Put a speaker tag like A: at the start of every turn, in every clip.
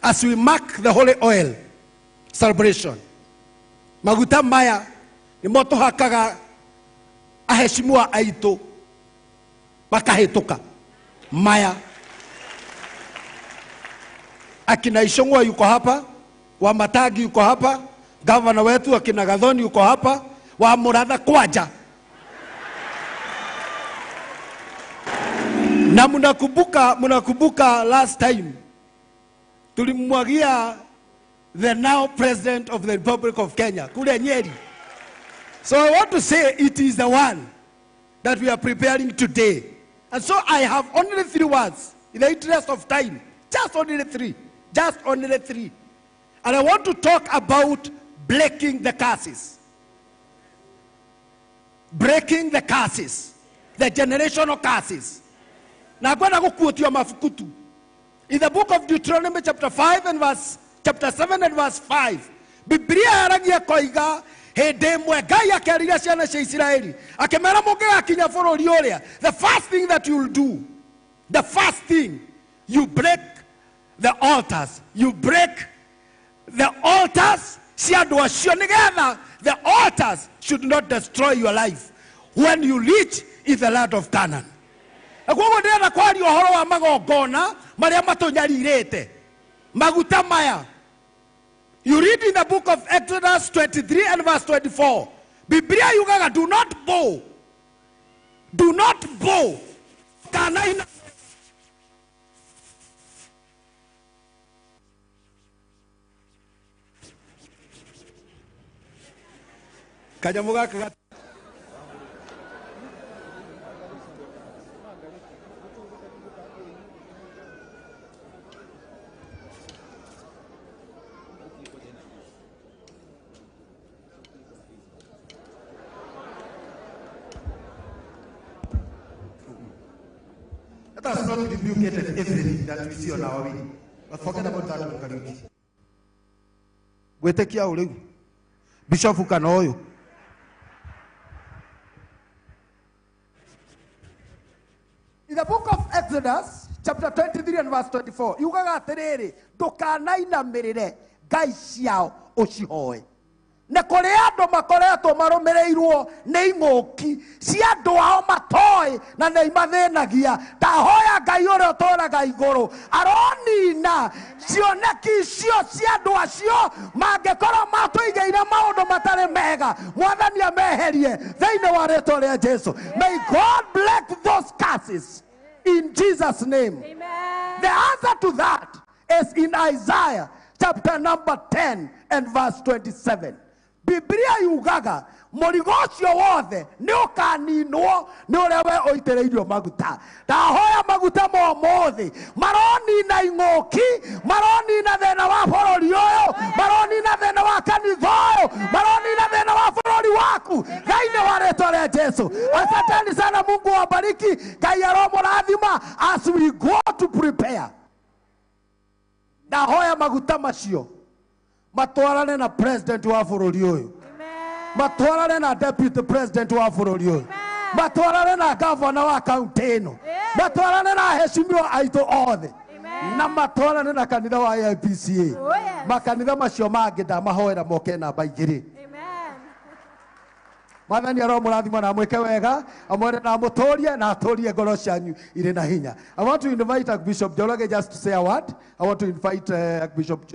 A: As we mark the holy oil celebration, maguta maya nĩmo tũhakaga aheshimiwa aitũ makahĩtũka maya. Akina Ishongwa yuko hapa, wa Matagi yuko hapa, gavana wetu akina Gathoni yuko hapa, wa Muratha Kwanja. Na mnakumbuka last time tulimwagia the now president of the Republic of Kenya kule Nyeri. So I want to say it is the one that we are preparing today. And so I have only 3 words in the interest of time. Just only 3. Just only 3. And I want to talk about breaking the curses. Breaking the curses. The generational curses. Na kwenda gukuotio mafukutu. In the book of Deuteronomy chapter 5 and verse, chapter 7 and verse 5, Biblia yaragia koiga hĩndĩ ĩmwe Ngai akĩarĩria ciana cia Isiraeli akĩmera mũngĩgakinya bũrũri ũrĩa, the first thing that you will do, the first thing, you break the altars. You break the altars cia andũ acio nĩgetha the altars should not destroy your life when you reach in the land of Canaan. Na koguo ndĩrenda kwaria ũhoro wa magongona marĩa matũnyarirĩte. Maguta maya. You read in the book of Exodus 23 and verse 24. Biblia yugaga, do not bow. Do not bow. Kana ina Kanyamũ gaka
B: Let us not rebuke everything that we see on our way. But forget about that, Kariuki.
A: Gwĩtĩkia ũ rĩu? Bishop kana ũyũ? In the book of Exodus, chapter 23 and verse 24, yugaga atĩrĩrĩ, ndũkanainamĩrĩre ngai ciao ũcihoe. Nĩ kũrĩ andũ makoretwo marũmĩrĩirwo nĩ ing'ũki cia andũ ao matoĩ na nĩ imathĩnagia. Ndahoya Ngai ũrĩa ũtũũraga igũrũ aronina cioneki icio cia andũ acio mangĩkorwo matũigĩire maũndũ matarĩ mega, Mwathani ameherie thĩinĩ wa rĩtwa rĩa Jesu. May God bless those curses in Jesus' name.
C: Amen.
A: The answer to that is in Isaiah chapter number 10 and verse 27. Biblia yugaga mũrigo ũcio wothe nĩ ũkaninwo nĩ ũrĩa we ũitĩrĩirio maguta. Ndahoya maguta ma ũmũthĩ maronina ing'ũki, maronina thĩna wa bũrũri ũyũ, maronina thĩna wa kanitha ũyũ, maronina thĩna wa bũrũri waku thĩinĩ wa rĩtwa rĩa Jesu. Asanteni sana, Mungu awabariki. Ngai aromũrathima as we go to prepare. Ndahoya maguta macio matwarane na president wa bũrũri ũyũ, matwarane na deputy president wa bũrũri ũyũ, matwarane na governor wa county ĩno, matwarane na aheshimiwa aitũ othe, na matwarane na kanitha wa AIPCA.
C: Oh, yes.
A: Makanitha macio mangĩ ndamahoera moke namba igĩrĩ. Mwathani aromũrathima na amwĩke wega, amwende na amũtũrie na atũrie ngoro cianyu irĩ na hinya. I want to invite Archbishop Njoroge just to say a word. I want to invite Archbishop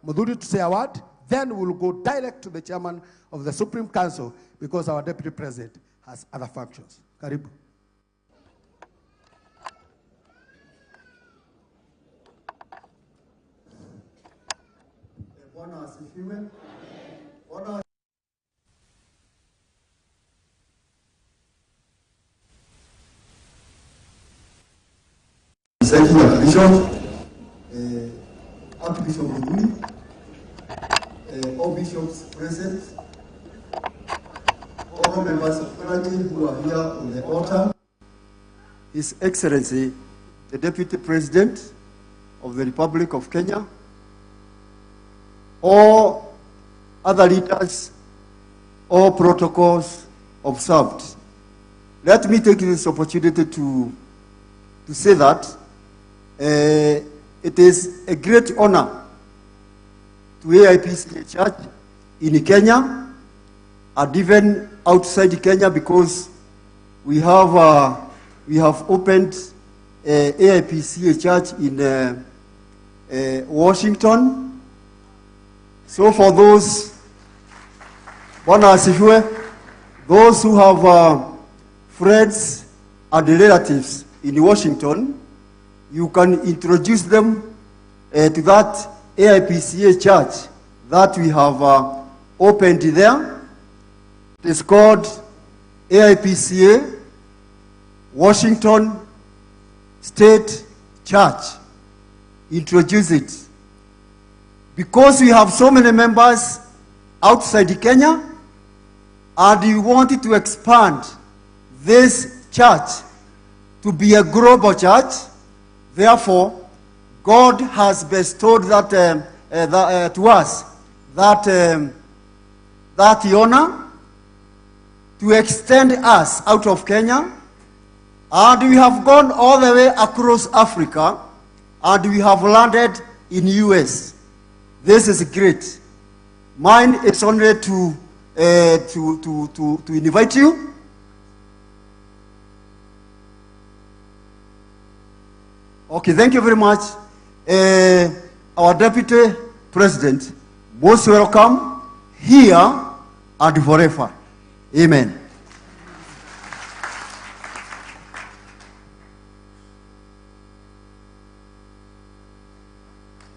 A: Muthuri to say a word. Then we'll go direct to the chairman of the Supreme Council because our deputy president has other functions. Karibu.
B: Bwana asifiwe. Bwana Thank you, Archbishop. Archbishop Muthuri, all bishops present, all members of clergy who are here on the altar, His Excellency, the Deputy President of the Republic of Kenya, all other leaders, all protocols observed. Let me take this opportunity to say that It is a great honor to AIPCA Church in Kenya and even outside Kenya, because we have opened AIPCA Church in Washington. So for those, Bwana asifiwe, those who have friends and relatives in Washington, you can introduce them to that AIPCA church that we have opened there. It is called AIPCA Washington State Church. Introduce it. Because we have so many members outside Kenya, and we wanted to expand this church to be a global church. Therefore, God has bestowed that, to us, that honor to extend us out of Kenya. And we have gone all the way across Africa, and we have landed in US. This is great. Mine is only to invite you. Okay, thank you very much. Our Deputy President, most welcome here and forever. Amen.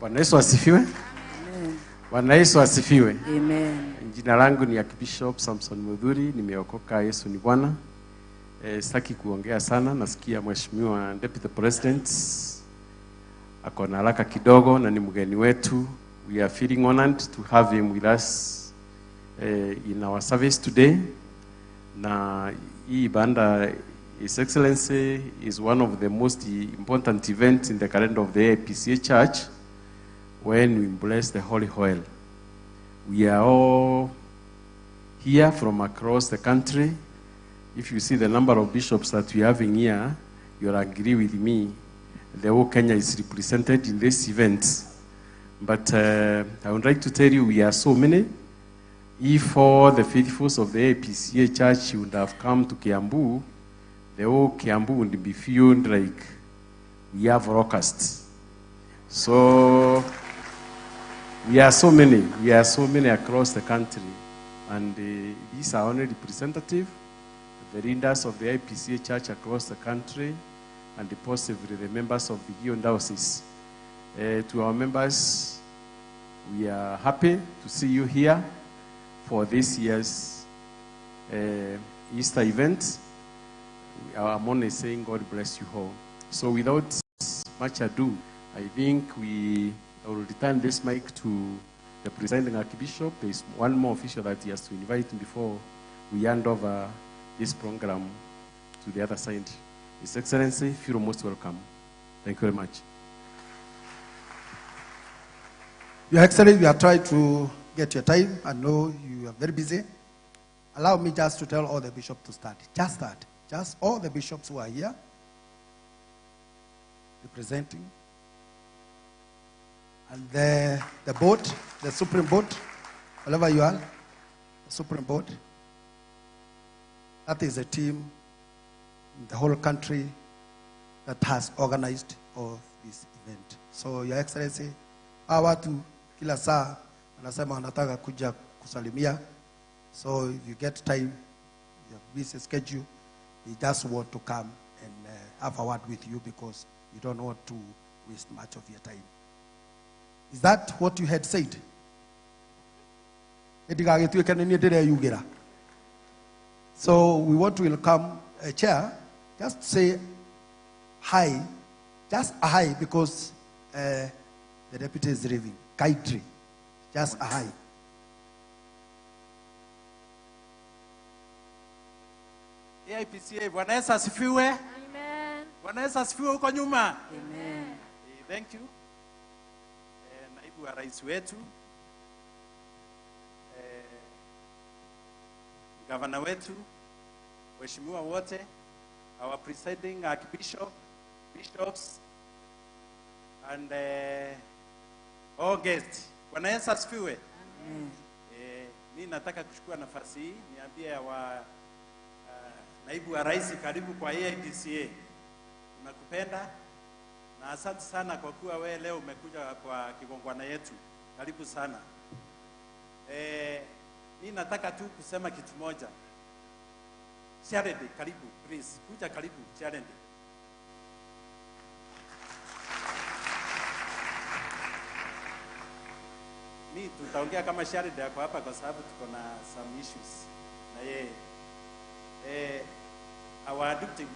C: Bwana Yesu asifiwe. Bwana Yesu asifiwe.
D: Amen.
C: Jina langu ni Archbishop Samson Muthuri, nimeokoka, Yesu ni Bwana. Sitaki kuongea sana, nasikia Mheshimiwa Deputy President ako na haraka kidogo na ni mgeni wetu. We are feeling honored to have him with us in our service today. Na hii ibada, His Excellency, is one of the most important events in the calendar of the AIPCA Church, when we bless the holy oil. We are all here from across the country. If you see the number of bishops that we are having here, you'll agree with me. The whole Kenya is represented in this event. But I would like to tell you, we are so many. If all the faithfuls of the AIPCA Church would have come to Kiambu, the whole Kiambu would be filled like we have locusts. So we are so many. We are so many across the country. And these are only representative, the leaders of the AIPCA Church across the country, and possibly the members of the Gion Diocese. To our members, we are happy to see you here for this year's Easter event. I'm only saying God bless you all. So without much ado, I think I will return this mic to the presiding Archbishop. There is one more official that he has to invite before we hand over this program to the other side. His Excellency, feel most welcome. Thank you very much.
A: Your Excellency, we are trying to get your time. I know you are very busy. Allow me just to tell all the bishops to start. Just start. Just all the bishops who are here representing. And the board, the Supreme Board, wherever you are, the Supreme Board. That is a team in the whole country that has organized all this event. So, Your Excellency, hawa watu kila saa wanasema wanataka kuja kusalimia. So, if you get time, your busy schedule, they just want to come and have a word with you because you don't want to waste much of your time. Is that what you had said? So we want to welcome a chair. Just say hi, just a hi, because the deputy is leaving. Kindly, just a hi.
E: AIPCA, Bwana Yesu asifiwe.
D: Amen.
E: Bwana Yesu asifiwe huko nyuma.
D: Amen.
E: Thank you. Naibu wa rais wetu, gavana wetu, waheshimiwa wote, our presiding archbishop, bishops, and all guests. Bwana Yesu asifiwe. Mi nataka kuchukua nafasi hii niambie wa naibu wa rais, karibu kwa AIPCA. Tunakupenda na asante sana kwa kuwa wewe leo umekuja kwa kigongwana yetu. Karibu sana. Mi nataka tu kusema kitu moja. Charity, karibu, please. Kuja karibu, Charity. Mi tutaongea kama Charity yako hapa kwa sababu tuko na some issues na yeye. Our deputy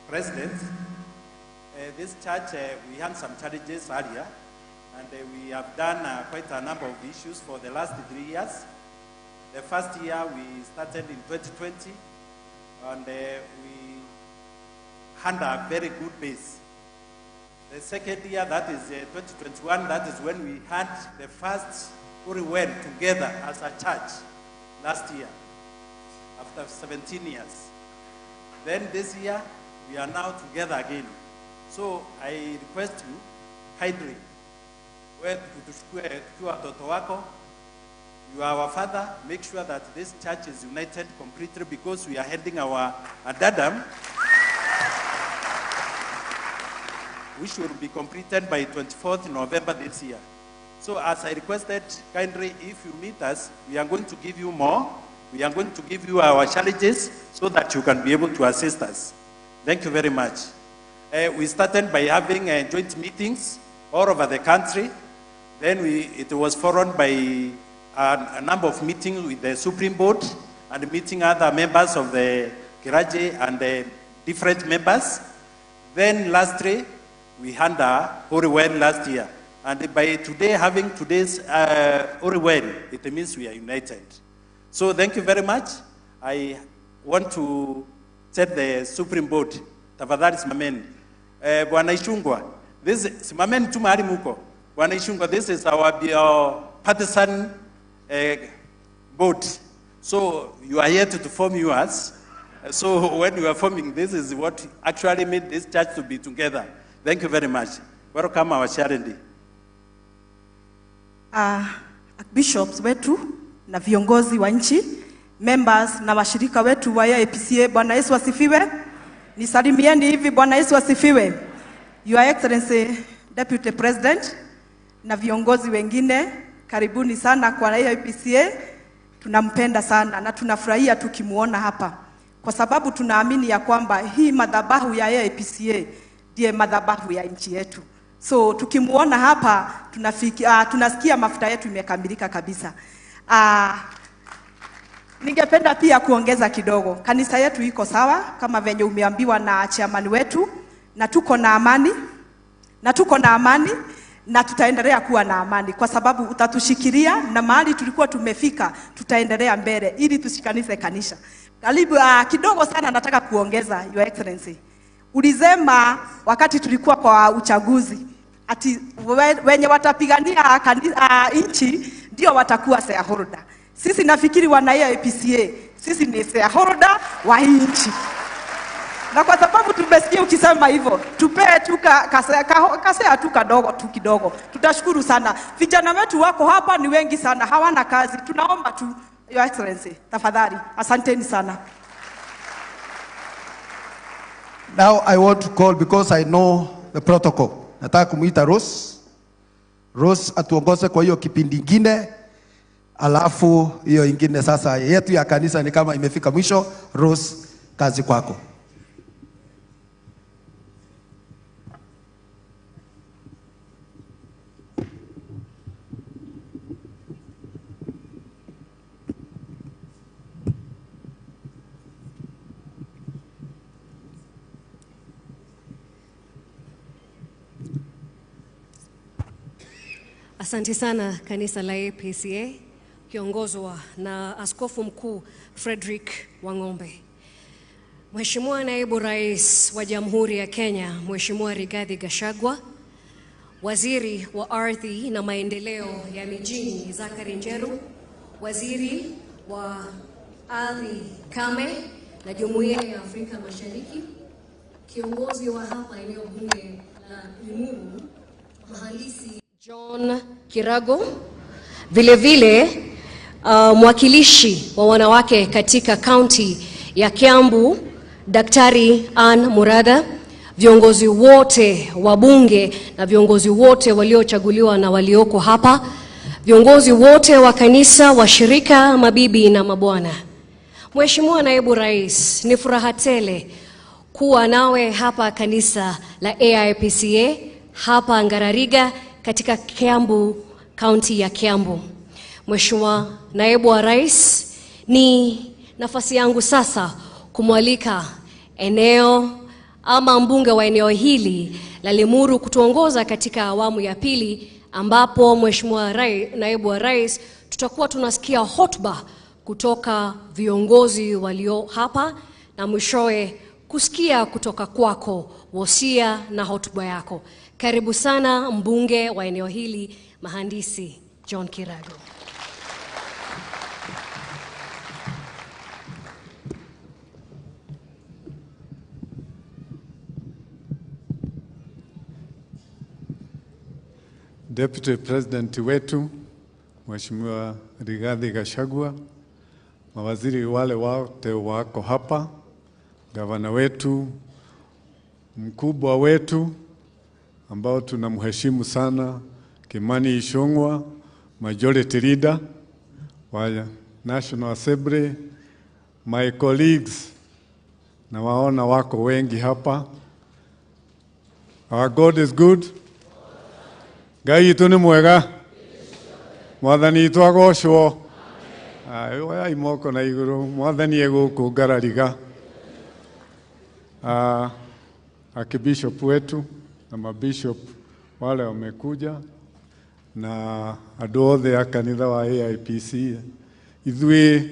E: president, this church, we had some challenges earlier, and we have done quite a number of issues for the last 3 years. The first year we started in 2020, and we had a very good base. The second year, that is 2021, that is when we had the first Holy Well together as a church last year, after 17 years. Then this year, we are now together again. So I request you, kindly, wewe tukiwa watoto wako, you are our father, make sure that this church is united completely because we are heading our Adadam, which will be completed by 24th November this year. So as I requested, kindly, if you meet us, we are going to give you more. We are going to give you our challenges so that you can be able to assist us. Thank you very much. We started by having joint meetings all over the country. Then it was followed by a number of meetings with the Supreme Board and meeting other members of the Kiraji and the different members. Then lastly, we had a Holy Well last year. And by today, having today's Holy Well, it means we are united. So thank you very much. I want to tell the Supreme Board, tafadhali simameni. Bwana Ichung'wah, this, simameni tu mahali muko. Bwana Ichung'wah, this is our partisan board. So you are here to form yours. So when you are forming, this is what actually made this church to be together. Thank you very much. Welcome our charity.
F: Bishops wetu na viongozi wa nchi, members na washirika wetu wa AIPCA, Bwana Yesu asifiwe. Nisalimieni hivi, Bwana Yesu asifiwe. Your Excellency Deputy President na viongozi wengine, karibuni sana kwa AIPCA. Tunampenda sana na tunafurahia tukimuona hapa, kwa sababu tunaamini ya kwamba hii madhabahu ya AIPCA ndiye madhabahu ya nchi yetu. So tukimuona hapa tunasikia mafuta yetu imekamilika kabisa. Ningependa pia kuongeza kidogo. Kanisa yetu iko sawa kama venye umeambiwa na chairman wetu, na tuko na amani, na tuko na amani na tutaendelea kuwa na amani kwa sababu utatushikilia na mahali tulikuwa tumefika tutaendelea mbele ili tushikanishe kanisa. Karibu kidogo sana nataka kuongeza, Your Excellency. Ulisema wakati tulikuwa kwa uchaguzi ati wenye watapigania nchi ndio watakuwa shareholder. Sisi nafikiri wana AIPCA, sisi ni shareholder wa hii nchi. Na kwa sababu tumesikia ukisema hivyo, tupee tu kasea tu kadogo tu kidogo. Tutashukuru sana. Vijana wetu wako hapa ni wengi sana, hawana kazi. Tunaomba tu, Your Excellency, tafadhali. Asanteni sana.
A: Now I want to call, because I know the protocol. Nataka kumuita Rose. Rose atuongoze kwa hiyo kipindi kingine. Alafu hiyo ingine sasa yetu ya kanisa ni kama imefika mwisho. Rose, kazi kwako.
G: Asante sana kanisa la AIPCA kiongozwa na Askofu Mkuu Frederick Wang'ombe. Mheshimiwa Naibu Rais wa Jamhuri ya Kenya, Mheshimiwa Rigathi Gachagua, Waziri wa Ardhi na Maendeleo ya Mijini Zachary Njeru, Waziri wa Ardhi Kame na Jumuiya ya Afrika Mashariki, kiongozi wa hapa eneo bunge la la Limuru, Mhandisi John Kirago, vile vile mwakilishi wa wanawake katika kaunti ya Kiambu, Daktari Ann Muratha, viongozi wote wa bunge na viongozi wote waliochaguliwa na walioko hapa, viongozi wote wa kanisa, washirika, mabibi na mabwana. Mheshimiwa Naibu Rais, ni furaha tele kuwa nawe hapa kanisa la AIPCA hapa Ngarariga katika Kiambu, kaunti ya Kiambu. Mheshimiwa Naibu wa Rais, ni nafasi yangu sasa kumwalika eneo ama mbunge wa eneo hili la Limuru kutuongoza katika awamu ya pili, ambapo Mheshimiwa Naibu wa Rais, tutakuwa tunasikia hotuba kutoka viongozi walio hapa na mwishowe kusikia kutoka kwako wosia na hotuba yako. Karibu sana mbunge wa eneo hili, Mhandisi John Kirago.
H: Deputy President wetu Mheshimiwa Rigathi Gachagua, mawaziri wale wote wako hapa, gavana wetu, mkubwa wetu ambao tunamheshimu sana Kimani Ichung'wah, Majority Leader wa National Assembly, my colleagues na waona wako wengi hapa. Our God is good. Ngai witũ nĩ mwega, Mwathani witũ agocwo. Oyai moko na igũrũ, Mwathani e gũkũ Ngarariga. Archbishop wetu na mabishop wale wamekuja na andũ othe a kanitha wa AIPC. Ithuĩ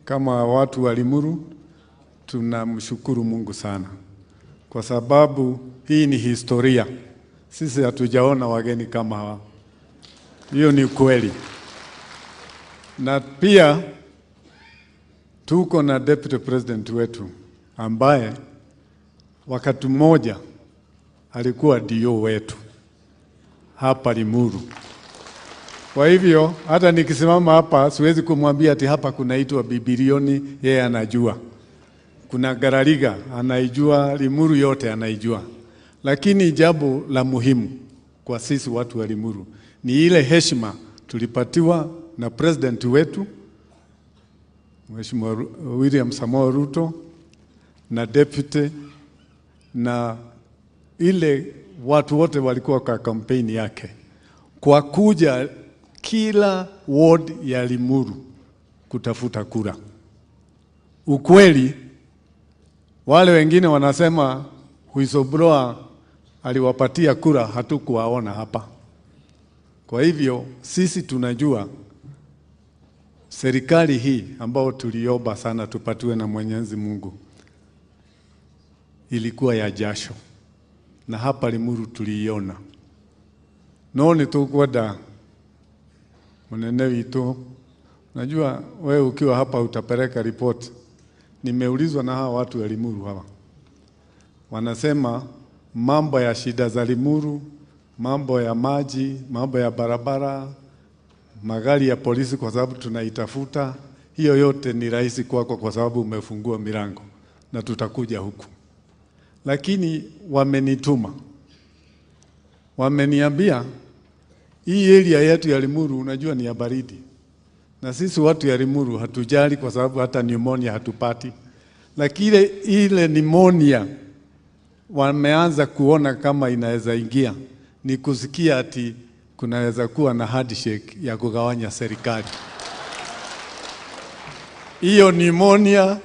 H: kama watu wa Limuru tunamshukuru Mungu sana kwa sababu hii ni historia. Sisi hatujaona wageni kama hawa. Hiyo ni kweli. Na pia tuko na deputy president wetu ambaye wakati mmoja alikuwa DO wetu hapa Limuru. Kwa hivyo hata nikisimama hapa siwezi kumwambia ati hapa kunaitwa Bibilioni, yeye anajua. Kuna Ngarariga anaijua, Limuru yote anaijua. Lakini jambo la muhimu kwa sisi watu wa Limuru ni ile heshima tulipatiwa na president wetu Mheshimiwa William Samoei Ruto na deputy na ile watu wote walikuwa kwa kampeni yake, kwa kuja kila ward ya Limuru kutafuta kura. Ukweli wale wengine wanasema whistleblower aliwapatia kura, hatukuwaona hapa. Kwa hivyo sisi tunajua serikali hii ambao tuliomba sana tupatiwe na Mwenyezi Mungu ilikuwa ya jasho, na hapa Limuru tuliiona. No nĩ tũkwenda munene witũ, najua wewe ukiwa hapa utapeleka report. Nimeulizwa na hawa watu wa Limuru hawa, wanasema mambo ya shida za Limuru, mambo ya maji, mambo ya barabara, magari ya polisi kwa sababu tunaitafuta, hiyo yote ni rahisi kwako kwa sababu umefungua milango na tutakuja huku. Lakini wamenituma, wameniambia hii area yetu ya Limuru unajua ni ya baridi, na sisi watu ya Limuru hatujali kwa sababu hata pneumonia hatupati, lakini ile pneumonia wameanza kuona kama inaweza ingia, ni kusikia ati kunaweza kuwa na handshake ya kugawanya serikali. Hiyo pneumonia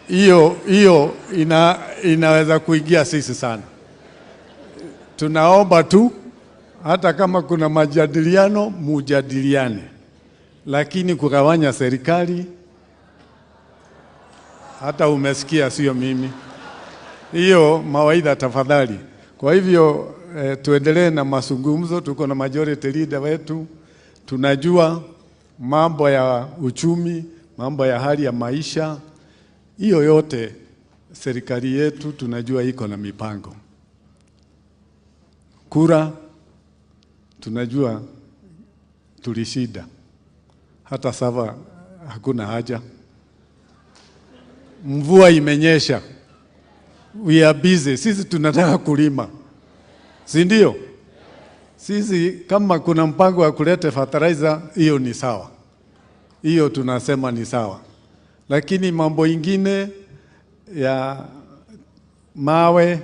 H: hiyo inaweza kuingia sisi sana. Tunaomba tu hata kama kuna majadiliano mujadiliane, lakini kugawanya serikali, hata umesikia, sio mimi. Hiyo mawaidha tafadhali. Kwa hivyo tuendelee na mazungumzo. Tuko na majority leader wetu, tunajua mambo ya uchumi, mambo ya hali ya maisha, hiyo yote serikali yetu tunajua iko na mipango. Kura tunajua tulishinda, hata sava hakuna haja. Mvua imenyesha, we are busy. Sisi tunataka kulima, si ndio? Sisi kama kuna mpango wa kuleta fertilizer, hiyo ni sawa, hiyo tunasema ni sawa, lakini mambo ingine ya mawe,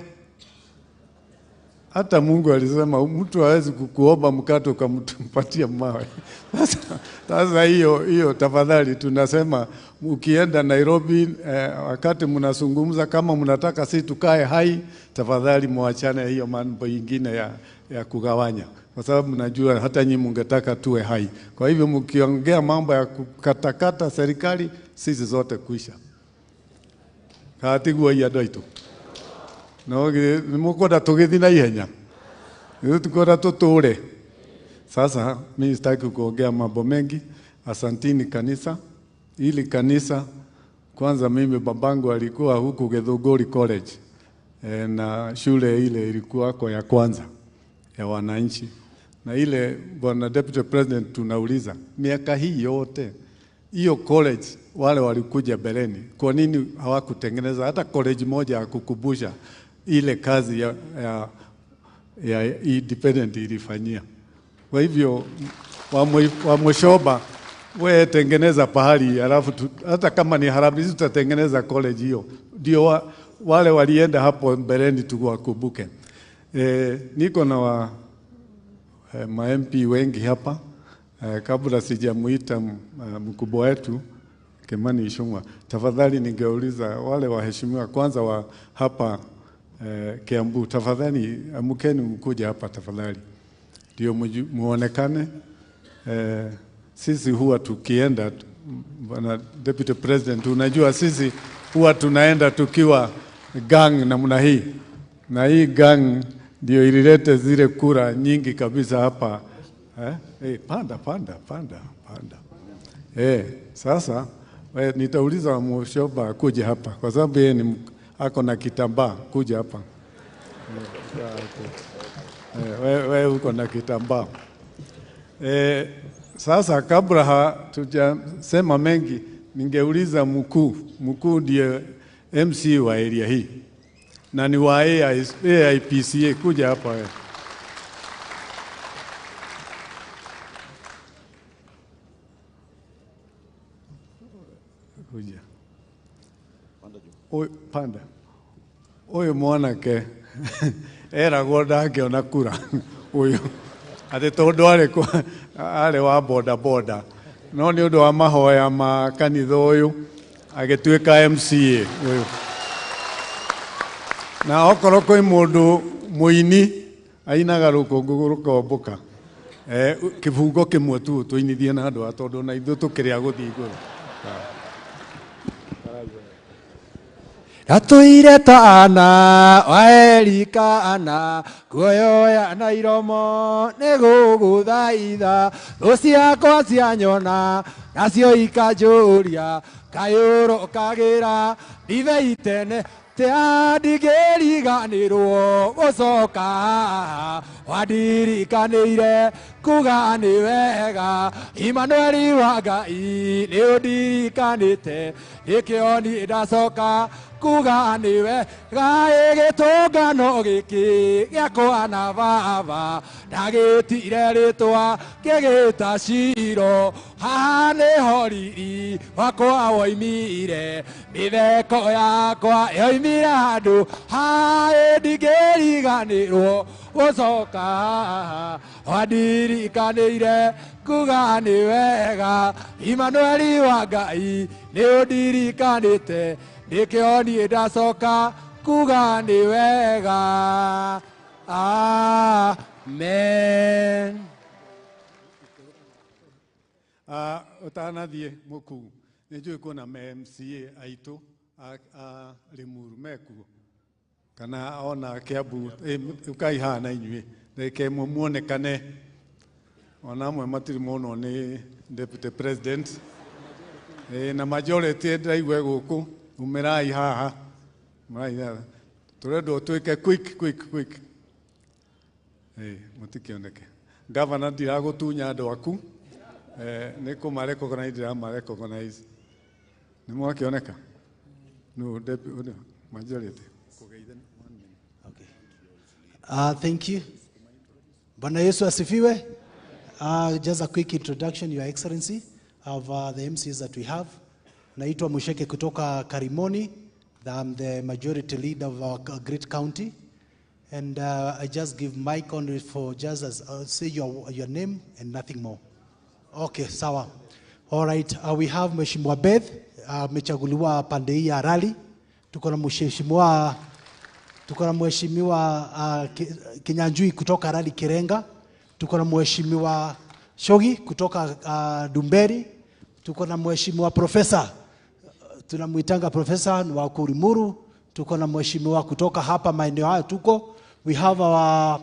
H: hata Mungu alisema mtu hawezi kukuomba mkate ukampatia mawe. Sasa hiyo tafadhali, tunasema ukienda Nairobi wakati mnazungumza, kama mnataka si tukae hai, tafadhali muachane hiyo mambo ingine ya kugawanya, kwa sababu mnajua hata nyinyi mungetaka tuwe hai. Kwa hivyo mkiongea mambo ya kukatakata serikali, sisi zote kuisha katiguo andũ aitũ no nĩ mũkwenda tũgĩthiĩ na ihenya, tukwenda tũtũre. Sasa mimi sitaki kuongea mambo mengi. Asantini kanisa. Ili kanisa kwanza, mimi babangu alikuwa huku Githunguri College na shule ile ilikuwa kwa ya kwanza ya wananchi, na ile bwana Deputy President tunauliza miaka hii yote hiyo college wale walikuja beleni, kwa nini hawakutengeneza hata college moja ya kukumbusha ile kazi ya independent ilifanyia? Kwa hivyo Wamushoba, we tengeneza pahali alafu hata kama ni harambee tutatengeneza college hiyo, ndio wale walienda hapo mbeleni tuwakumbuke. Niko na ma MP wengi hapa. Kabla sijamuita mkubwa wetu Kimani Ichung'wah, tafadhali ningeuliza wale waheshimiwa kwanza wa hapa Kiambu, tafadhali amkeni mkuje hapa tafadhali, ndio muonekane. Sisi huwa tukienda, bwana Deputy President, unajua sisi huwa tunaenda tukiwa gang namna hii, na hii gang ndio ililete zile kura nyingi kabisa hapa. Panda panda panda panda. Sasa nitauliza Mushoba akuje hapa kwa sababu yeye ni ako na kitambaa, kuja hapa. Wewe uko na kitambaa. Sasa kabla hatujasema mengi, ningeuliza mkuu ndiye MC wa area hii na ni wa AIPCA, kuja hapa wewe. Kuja. Oy, panda. Oyo mwanake eragwo ndangĩona kura ũyũ atĩ tondũ arĩ wa boda boda, no nĩ ũndũ wa mahoya ma kanitha ũyũ agĩtuĩka MCA ũyũ. Na okorwo kwĩ mũndũ mũini ainaga rũkũngũ rũkombũka, kĩbungo kĩmwe tu tũinithie na andũ a tondũ na ithuĩ tũkĩrĩa gũthiĩ igũrũ.
I: Atuire tana waerikana kuoyoya na iromo nĩgũgũthaitha thũ ciakwa cianyona nacio ikanjũria kayũrũ kagĩra ndibei tene tia ndingĩriganĩrwo gũcoka haha wandirikanĩire kuga nĩ wega Imanueli wa Ngai nĩ ũndirikanĩte nĩkĩo niĩ ndacoka kuga nĩ wega gĩtũngano gĩkĩ gĩakwa na baba ndagĩtire rĩtwa ngĩgĩta Shilo haha nĩho riri wakwa woimire mĩtheko yakwa yoimire handũ haĩ ndingĩriganĩrwo gũcoka haha wandirikanĩire kuga nĩ wega Imanueli wa Ngai nĩ ũndirikanĩte nĩkĩo niĩ ndacoka kuga nĩ wega. Amen.
H: Ũtanathiĩ mũkuu, nĩ njũĩ kwĩna MCA aitũ a Limuru mekuo kana ona Kiambu, ũkai haha na inyuĩ reke muonekane, ona amwe matirĩ monwo nĩ Deputy President na majority ndĩraigua gũkũ, umĩrai haha, umĩrai haha, tũrendwo twĩke quick quick quick. Mutikioneke. Governor ndiragutunya andu aku. Nĩ kũma recognize ndirama recognize. Nĩ mwakĩoneka? No, deputy majority.
J: Okay. Thank you. Bwana Yesu asifiwe. Just a quick introduction, Your Excellency, of the MCs that we have. Naitwa Musheke kutoka Karimoni. I'm the majority leader of our great county. And I just give mic on for just as say your name and nothing more. Okay, sawa. All right, we have Mheshimiwa Beth, amechaguliwa pande hii ya Rali. Tuko na Mheshimiwa Kinyanjui kutoka Rali Kirenga. Tuko na Mheshimiwa Shogi kutoka Dumberi. Tuko na Mheshimiwa Profesa, tunamuitanga Profesa wa Kurimuru. Tuko na Mheshimiwa kutoka hapa maeneo haya tuko. We have our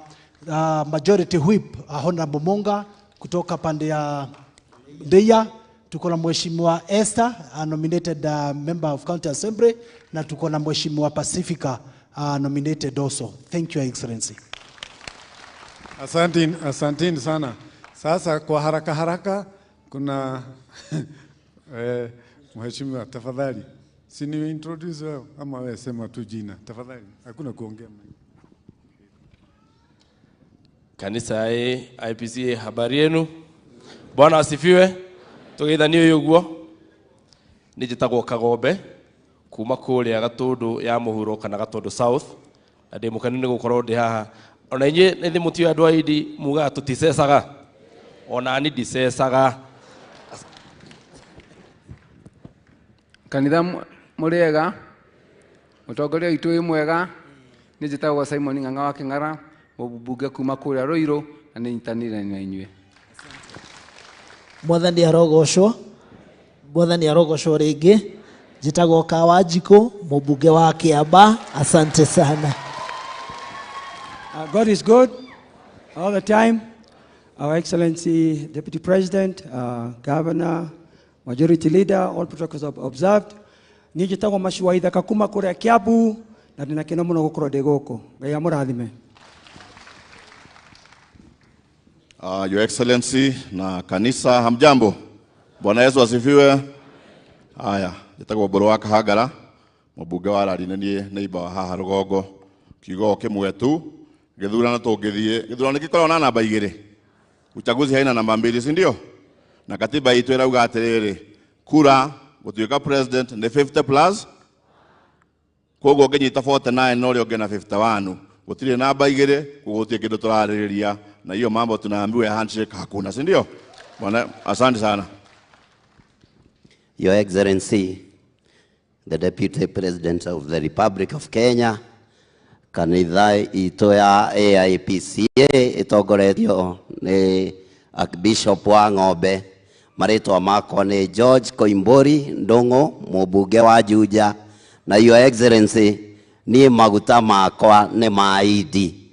J: majority whip, Honorable Monga kutoka pande ya Ndeya. Tuko na Mheshimiwa Esther, a nominated member of County Assembly, na tuko na Mheshimiwa Pacifica, nominated also. Thank you, Your Excellency.
H: Asanteni, asanteni sana. Sasa kwa haraka haraka kuna Mheshimiwa, tafadhali. Si ni introduce wewe ama wewe sema tu jina. Tafadhali, hakuna kuongea.
K: Kanisa ya IPCA, habari yenu? Bwana asifiwe. Tugeithanio uguo. Ni njĩtagwo Kagombe kuma kũrĩa Gatundu ya mũhuro kana Gatundu South, na ndĩ mũkenu nĩ gũkorwo ndĩ haha. Ona inyuĩ nĩ mũtiũĩ andũ a Indi mugaga tũticecaga, ona ni ndicecaga.
L: Kanitha mũrĩega, mũtongoria witũ wĩ mwega. Nĩ njĩtagwo Simon Ng'ang'a wa Kĩng'ara, mũmbunge kuma kũrĩa Ruiru, na nĩ nyitanĩire na inyuĩ.
M: Mwathani arogocwo, Mwathani arogocwo rĩngĩ. Njĩtagwo Kawanjikũ, mũmbunge wa Kĩamba. Asante sana.
N: God is good all the time. Our Excellency Deputy President, Governor, Majority Leader, all protocols observed. Niĩ njĩtagwo Macua Ithaka kuma kũrĩa Kiambu, na ndĩna kĩno mũno gũkorwo ndĩ gũkũ. Ngai amũrathime.
O: Your Excellency na kanisa, hamjambo. Bwana Yesu asifiwe. Haya, njĩtagwo Mbũrũ wa Kahangara, mũmbunge wa Rari nĩ niĩ neighbor wa haha rũgongo. Kiugo kĩmwe tu, gĩthurano tũngĩthiĩ, gĩthurano gĩkoragwo na namba igĩrĩ. Uchaguzi haina namba mbili, si ndio? Na katiba itũ ĩrauga atĩrĩrĩ, kura gũtuĩka president nĩ 50 plus, koguo ũngĩnyita 49 na ũrĩa ũngĩ na 51, gũtirĩ namba igĩrĩ, koguo gũtirĩ kĩndũ tũrarĩrĩria, na hiyo mambo tunaambiwa ya handshake hakuna, si ndio? Bwana, asante sana.
P: Your Excellency, the Deputy President of the Republic of Kenya, kanitha itũ ya AIPCA ĩtongoretio nĩ Archbishop wa Ng'ombe. Marĩtwa makwa nĩ George Koimburi Ndung'u, mũmbunge wa Juja. Na Your Excellency, niĩ maguta makwa nĩ ma Indi.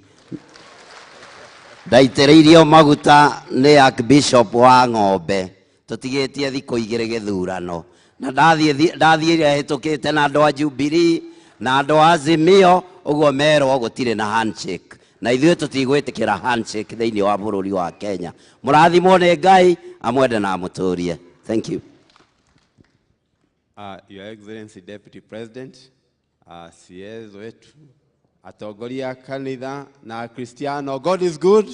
P: Ndaitĩrĩirio maguta nĩ Archbishop wa Ng'ombe tũtigĩtie thikũ igĩrĩ gĩthurano, na ndathiĩ hĩtũkĩte na andũ a Jubilee na andũ a Azimio, ũguo merwo gũtirĩ na handshake, na ithuĩ tũtigwĩtĩkĩra handshake thĩinĩ wa bũrũri wa Kenya. Mũrathimwo nĩ Ngai, amwende na amũtũrie. Thank you.
Q: Your Excellency Deputy President, CS wetu, atongoria kanitha na Kristiano, God is good.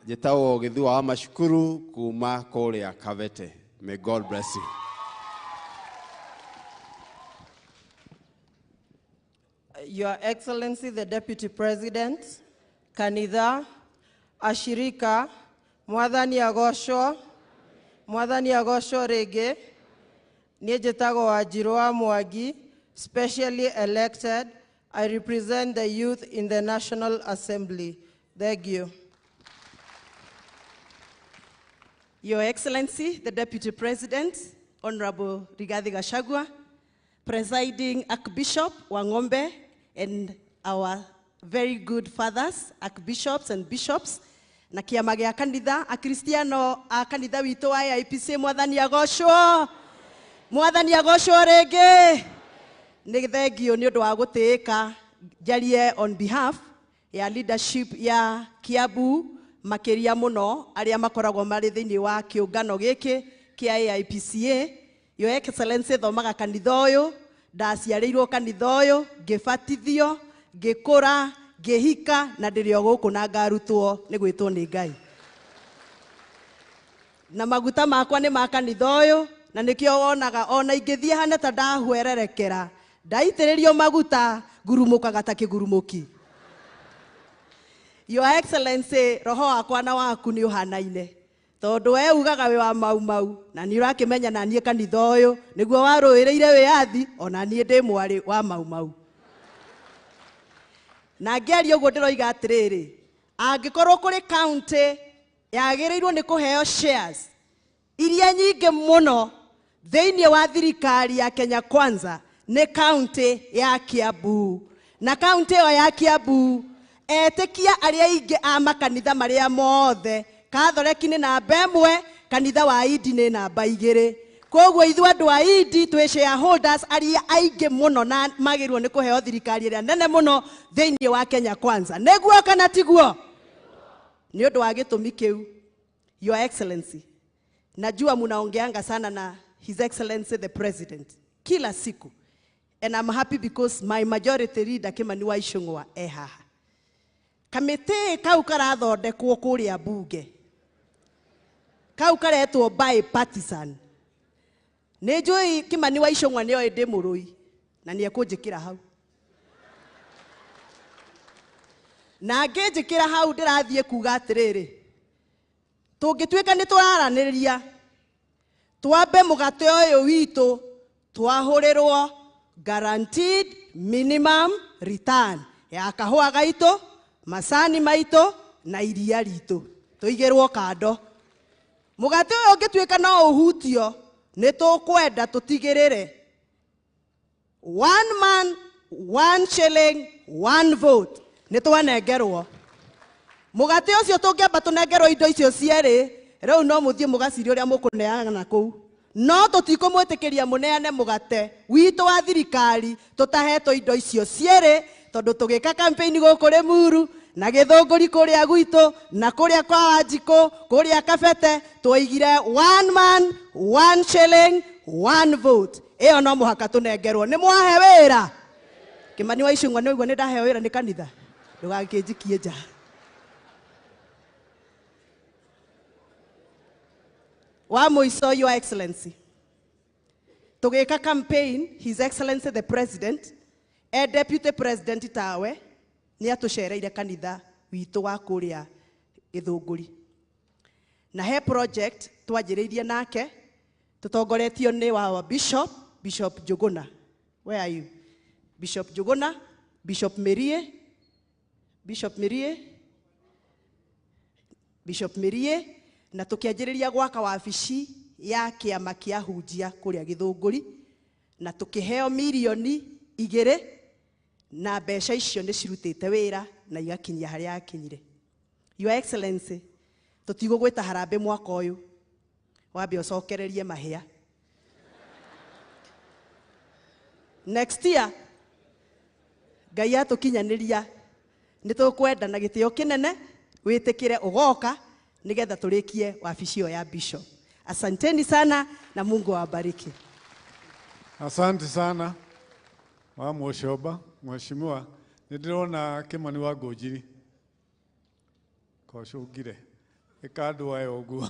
Q: Njĩtagwo Gĩthua wa Macukuru kuma kũrĩa Kabete. May God bless you.
R: Your Excellency, the Deputy President, kanitha, ashirika, Mwathani agocwo, Mwathani agocwo rĩngĩ. Niĩ njĩtagwo Wanjirũ wa Mwangi, specially elected. I represent the youth in the National Assembly. Thank you.
F: Your Excellency, the Deputy President, Honorable Rigathi Gachagua, Presiding Archbishop Wang'ombe, and our very good fathers, archbishops and bishops, na kĩama gĩa kanitha, akristiano a kanitha witũ wa AIPC, Mwathani agocwo, Mwathani agocwo rĩngĩ. Nĩ thengio nĩ ũndũ wa gũtĩĩka njarie on behalf
R: Ya leadership ya Kiambu makĩria mũno arĩa makoragwo marĩ thĩinĩ wa kĩũngano gĩkĩ kĩa AIPCA. Your Excellency, thomaga kanitha ũyũ, ndaciarĩirwo kanitha ũyũ, ngĩbatithio, ngĩkũra, ngĩhika na ndĩrĩ o gũkũ na ngarutwo nĩ gwĩtwo nĩ Ngai. Na maguta makwa nĩ ma kanitha ũyũ na nĩkĩo wonaga ona ingĩthiĩ hana ta ndahwererekera ndaitĩrĩrio maguta ngurumũkaga ta kĩgurumũki. Your Excellency, roho wakwa na waku nĩ ũhanaine tondũ we ugaga wĩ wa Mau Mau na nĩ ũrakĩmenya na niĩ kanitha ũyũ nĩguo warũĩrĩire wĩyathi, ona niĩ ndĩ mwarĩ wa Mau Mau. Na ngĩaria ũguo ndĩroiga atĩrĩrĩ, angĩkorwo kũrĩ county yagĩrĩirwo nĩ kũheo shares iria nyingĩ mũno thĩinĩ wa thirikari ya Kenya Kwanza nĩ county ya Kiambu. Na county ĩyo ya Kiambu etĩkia arĩa aingĩ a makanitha marĩa mothe, Katholeki nĩ namba 1, kanitha wa Indi nĩ namba 2. Koguo ithuĩ andũ a Indi twĩ shareholders arĩa aingĩ mũno na magĩrĩirwo nĩ kũheo thirikari ĩrĩa nene mũno thĩinĩ wa Kenya Kwanza. Nĩguo kana tiguo? Nĩ ũndũ wa gĩtũmi kĩu, Your Excellency, najua munaongeanga sana na His Excellency the President kila siku, and I'm happy because my majority leader Kimani wa Ichung'wa e haha. Kamĩtĩ kau karathondekwo kũrĩa bunge, kau karetwo bipartisan. Nĩ njũĩ Kimani wa Ichung'wa nĩoĩ ndĩ mũrũi na nĩ ekũnjĩkĩra hau, na angĩnjĩkĩra hau ndĩrathiĩ kuga atĩrĩrĩ, tũngĩtuĩka nĩ tũraranĩria twambe mũgate ũyũ witũ twahũrĩrwo guaranteed minimum return ya kahũa gaitũ, macani maitũ na iria ritũ tũigĩrwo kando. Mũgate ũyũ ũngĩtuĩka no ũhutio, nĩ tũkwenda tũtigĩrĩre one man, one shilling, one vote nĩ twanengerwo. Mũgate ũcio tũngĩamba tũnengerwo indo icio cierĩ, rĩu no mũthiĩ mũgacirie ũrĩa mũkũneana kũu. No tũtikũmwĩtĩkĩria mũneane mũgate witũ wa thirikari tũtahetwo indo icio cierĩ, tondũ tũgĩka campaign gũkũ Rĩmuru na Gĩthũngũri kũrĩa gwitũ na kũrĩa kwa Wanjikũ kũrĩa Kabete twoigire one man, one shilling, one vote. Ĩyo no mũhaka tũnengerwo. Nĩ mwahe wĩra? Kimani wa Ichung'wa nĩ ũigua nĩ ndaheo wĩra nĩ kanitha, ndũgakĩnjikie nja. Wa mũico, Your Excellency, tũgĩka campaign, His Excellency the President e Deputy President tawe nĩ atũcereire kanitha witũ wa kũrĩa Gĩthũngũri, na he project twanjĩrĩirie nake tũtongoretio nĩ wa Bishop, Bishop Njuguna. Where are you? Bishop Njuguna, Bishop Mirie, Bishop Mirie, Bishop Mirie, na tũkĩanjĩrĩria gwaka wabici ya kĩama kĩa hunjia kũrĩa Gĩthũngũri, na tũkĩheo mirioni 2, na mbeca icio nĩ cirutĩte wĩra na igakinyia harĩa yakinyire. Your Excellency, tũtigũgwĩta harambĩ mwaka ũyũ, wambe ũcokererie mahĩa. Next year Ngai atũkinyanĩria nĩ tũkwenda na gĩtĩo kĩnene wĩtĩkĩre ũgoka nĩgetha tũrĩkie wabici ĩyo ya bishop. Asanteni sana na Mungu awabariki.
H: Asante sana wa Mũcomba, mheshimiwa. Nĩ ndĩrona Kimani wa Ngũnjiri kocũngire ĩka andũ aya ũguo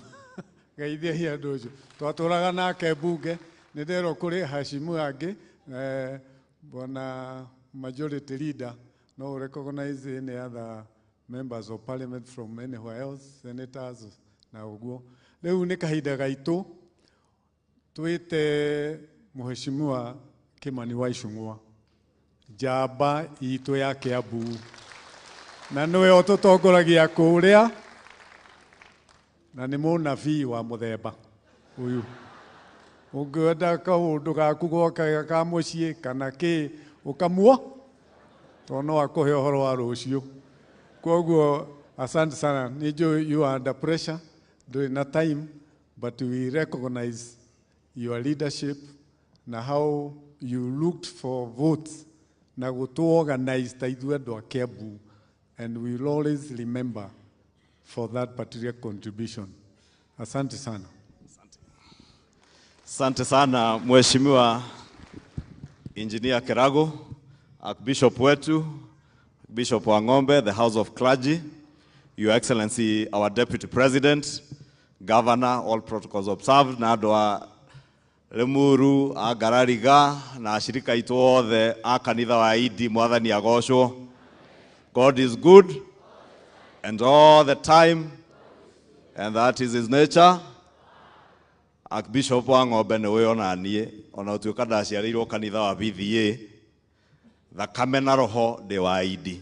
H: geithiai andũ ũcio twatũraga nake mbunge. Nĩ nderwo kũrĩ Hashimu angĩ, bwana majority leader no recognize any other members of parliament from anywhere else, senators na ũguo. Rĩu nĩ kahinda gaitũ twĩte mheshimiwa Kimani wa Ichung'wa, njamba itũ ya Kiambu, na nĩwe ũtũtongoragia kũrĩa, na nĩ mũnabii wa mũthemba ũyũ. Ũngĩenda kaũndũ gaku gwaka ka mũciĩ kana kĩ, ũkamuo tondũ no akũhe ũhoro wa rũciũ. Koguo asante sana. Nĩ njũĩ you are under pressure, ndũrĩ na time, but we recognize your leadership na how you looked for votes na gũtũ organize ta ithuĩ andũ a Kiambu. And we will always remember for that particular contribution. Asante sana.
S: Asante sana Mheshimiwa Engineer Kerago, Archbishop wetu, Bishop Wang'ombe, the House of Clergy, Your Excellency, our Deputy President, Governor, all protocols observed, na andũ a Limuru, a Ngarariga, na ashirika aitũ othe a kanitha wa Idi, Mwathani agocwo. God is good and all the time, and that is his nature. Archbishop Wang'ombe nĩ ũĩ ona niĩ, ona gũtuĩka ndaciarĩirwo kanitha wa BVA, thakame na roho ndĩ wa Idi.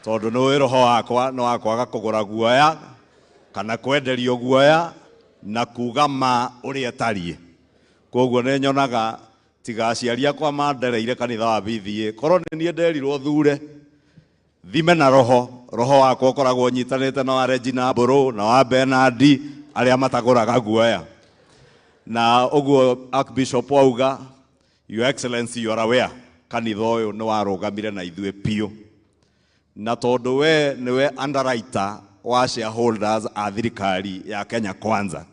S: Tondũ nĩ ũĩ roho wakwa nĩ wa kwaga kũgũra guoya kana kwenderio guoya na kuga ma ũrĩa ĩtariĩ. Koguo nĩ nyonaga tiga aciari akwa mandereire kanitha wa BVA, korwo nĩ niĩ nderirwo thure thime na roho, roho wakwa ũkoragwo ũnyitanĩte na wa Regina Mbũrũ na wa Bernard arĩa matagũraga guoya. Na ũguo Archbishop auga, Your Excellency, you are aware, kanitha ũyũ nĩ warũgamire na ithuĩ biũ. Na tondũ we nĩwe underwriter wa shareholders a thirikari ya Kenya Kwanza,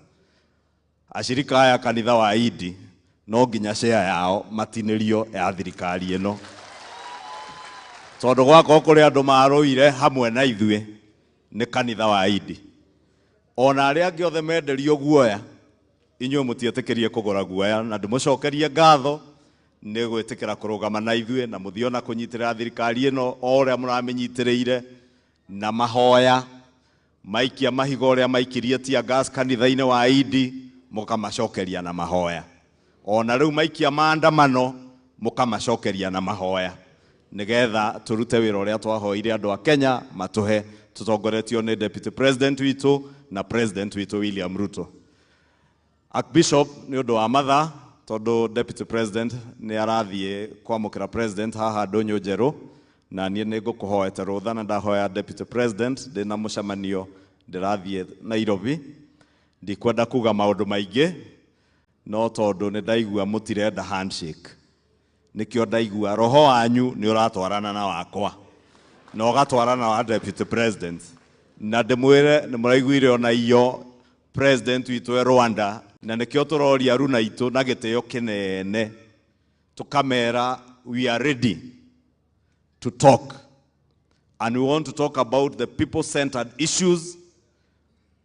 S: ashirika aya kanitha wa Idi no nginya share yao matinĩrio ya thirikari ĩno, tondũ gwakorwo kũrĩ andũ marũire hamwe na ithuĩ nĩ kanitha wa Idi. Ona arĩa angĩ othe menderio guoya, inyuĩ mũtietĩkĩrie kũgũra guoya, na ndĩmũcokerie ngatho nĩ gwĩtĩkĩra kũrũgama na ithuĩ na mũthiĩ ona kũnyitĩrĩra thirikari ĩno o ũrĩa mũramĩnyitĩrĩire na mahoya maikia mahiga ũrĩa maikirie tear gas kanitha-inĩ wa Idi, mũkamacokeria na mahoya. Ona rĩu maikia maandamano mũkamacokeria na mahoya, nĩgetha tũrute wĩra ũrĩa twahoire andũ a Kenya matũhe, tũtongoretio nĩ Deputy President witũ na President witũ William Ruto. Archbishop nĩ ũndũ wa mathaa, tondũ Deputy President nĩ arathiĩ kwamũkĩra President haha Ndũnyũ Njerũ, na niĩ nĩ ngũkũhoete rũtha na ndahoya Deputy President ndĩna mũcemanio ndĩrathiĩ Nairobi. Ndikwenda kuga maũndũ maingĩ, no tondũ nĩ ndaigua mũtirenda handshake, nĩkĩo ndaigua roho wanyu nĩ ũratwarana na wakwa na ũgatwarana wa Deputy President. Na ndĩmwĩre nĩ mũraiguire ona iyo President witũ e Rwanda, na nĩkĩo tũroria aruna itũ na gĩtĩo kĩnene tũkamera we are ready to talk, and we want to talk about the people-centered issues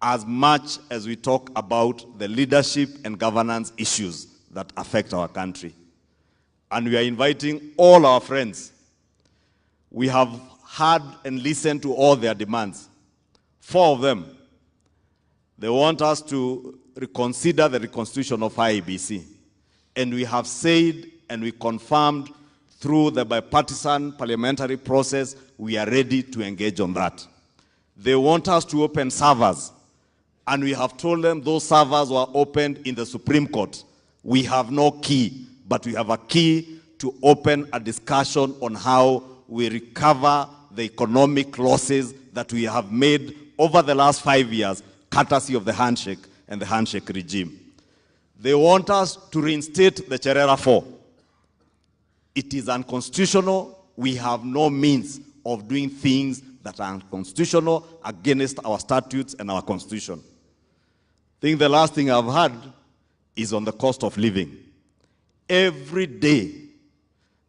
S: as much as we talk about the leadership and governance issues that affect our country. And we are inviting all our friends. We have heard and listened to all their demands. 4 of them. They want us to reconsider the reconstitution of IEBC. And we have said and we confirmed through the bipartisan parliamentary process, we are ready to engage on that. They want us to open servers. And we have told them those servers were opened in the Supreme Court. We have no key, but we have a key to open a discussion on how we recover the economic losses that we have made over the last 5 years, courtesy of the handshake and the handshake regime. They want us to reinstate the Cherera 4. It is unconstitutional. We have no means of doing things that are unconstitutional against our statutes and our constitution. I think the last thing I've heard is on the cost of living. Every day,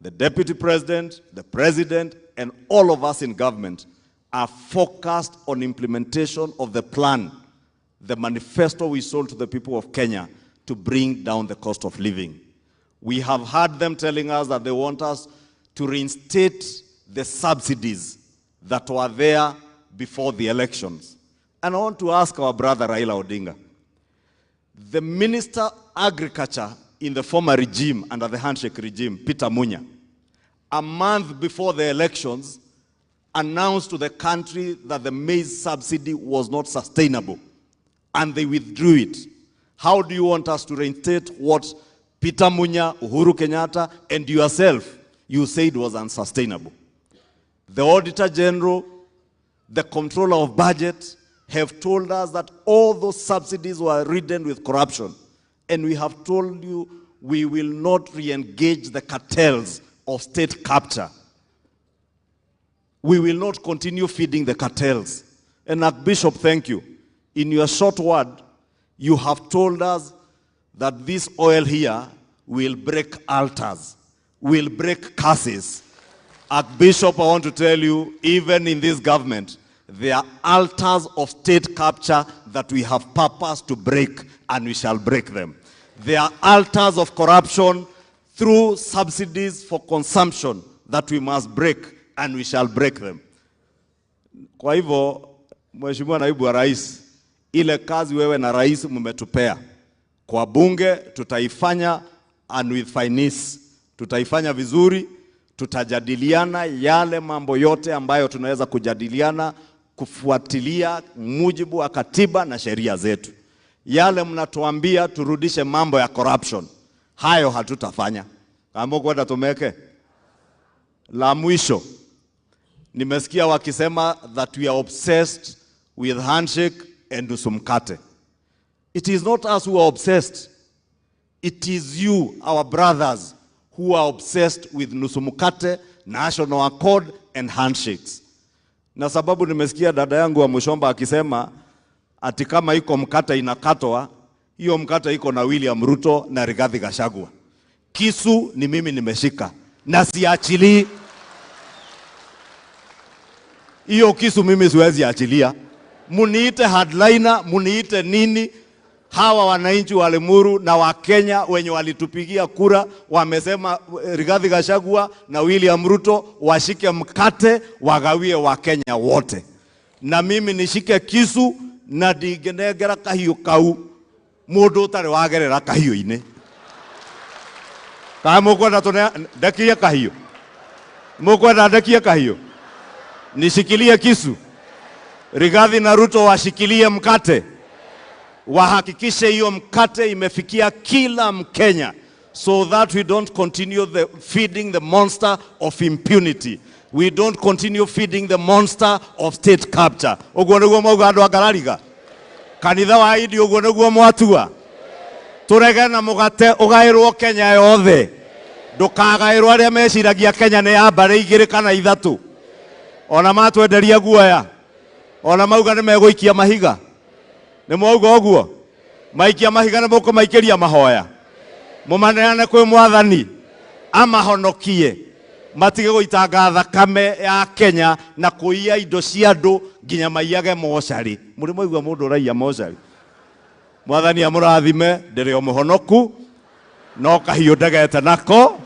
S: the deputy president, the president, and all of us in government are focused on implementation of the plan, the manifesto we sold to the people of Kenya to bring down the cost of living. We have heard them telling us that they want us to reinstate the subsidies that were there before the elections. And I want to ask our brother Raila Odinga, the Minister of Agriculture in the former regime, under the handshake regime, Peter Munya, a month before the elections, announced to the country that the maize subsidy was not sustainable, and they withdrew it. How do you want us to reinstate what Peter Munya, Uhuru Kenyatta, and yourself, you said was unsustainable? The Auditor General, the Controller of Budget, have told us that all those subsidies were ridden with corruption. And we have told you we will not re-engage the cartels of state capture. We will not continue feeding the cartels. And Archbishop, thank you. In your short word, you have told us that this oil here will break altars, will break curses. Archbishop, I want to tell you, even in this government, there are altars of state capture that we have purpose to break, and we shall break them. There are altars of corruption through subsidies for consumption that we must break, and we shall break them. Kwa hivyo, Mheshimiwa Naibu wa Rais, ile kazi wewe na rais mmetupea kwa bunge tutaifanya, and with finesse, tutaifanya vizuri, tutajadiliana yale mambo yote ambayo tunaweza kujadiliana kufuatilia mujibu wa katiba na sheria zetu. Yale mnatuambia turudishe mambo ya corruption, hayo hatutafanya. Kama kwenda tumeke. La mwisho, nimesikia wakisema that we are obsessed with handshake and nusu mkate. It is not us who are obsessed. It is you, our brothers, who are obsessed with nusu mkate, national accord and handshakes. Na sababu nimesikia dada yangu wa Mushomba akisema ati kama iko mkate inakatwa, hiyo mkate iko na William Ruto na Rigathi Gachagua. Kisu ni mimi nimeshika na siachilii. Hiyo kisu mimi siwezi achilia. Muniite hardliner, muniite nini? Hawa wananchi wa Limuru na wa Kenya wenye walitupigia kura wamesema Rigathi Gachagua na William Ruto washike mkate wagawie wa Kenya wote. Na mimi nishike kisu na ndingenengera kahiũ kau mũndũ ũtarĩ wagerera kahiũ-inĩ. Kana mũkwenda ndekie kahiũ? Mũkwenda ndekie kahiũ? Nishikilie kisu? Rigathi na Ruto washikilie mkate, wahakikishe hiyo mkate imefikia kila Mkenya, so that we don't continue the feeding the monster of impunity. We don't continue feeding the monster of state capture. Ũguo nĩguo mauga andũ a Ngarariga. Kanitha wa Idi ũguo nĩguo mwatua. Tũrege na mũgate ũgaĩrwo Kenya yothe. Ndũkagaĩrwo arĩa meciragia Kenya nĩ ya mbarĩ igĩrĩ kana ithatũ. Ona matwenderia guoya. Ona mauga nĩ megũikia mahiga. Nĩ mwauga ũguo? Maikia mahiga nĩ mũkũmaikĩria mahoya. Mũmaneane kwĩ Mwathani amahonokie, matige gũitanga thakame ya Kenya na kũiya indo cia andũ nginya maiyage mocarĩ. Mũrĩ mwaigua mũndũ ũraiya mocarĩ? Mwathani amũrathime, ndĩrĩ o mũhonoku no kahiũ ndegete nako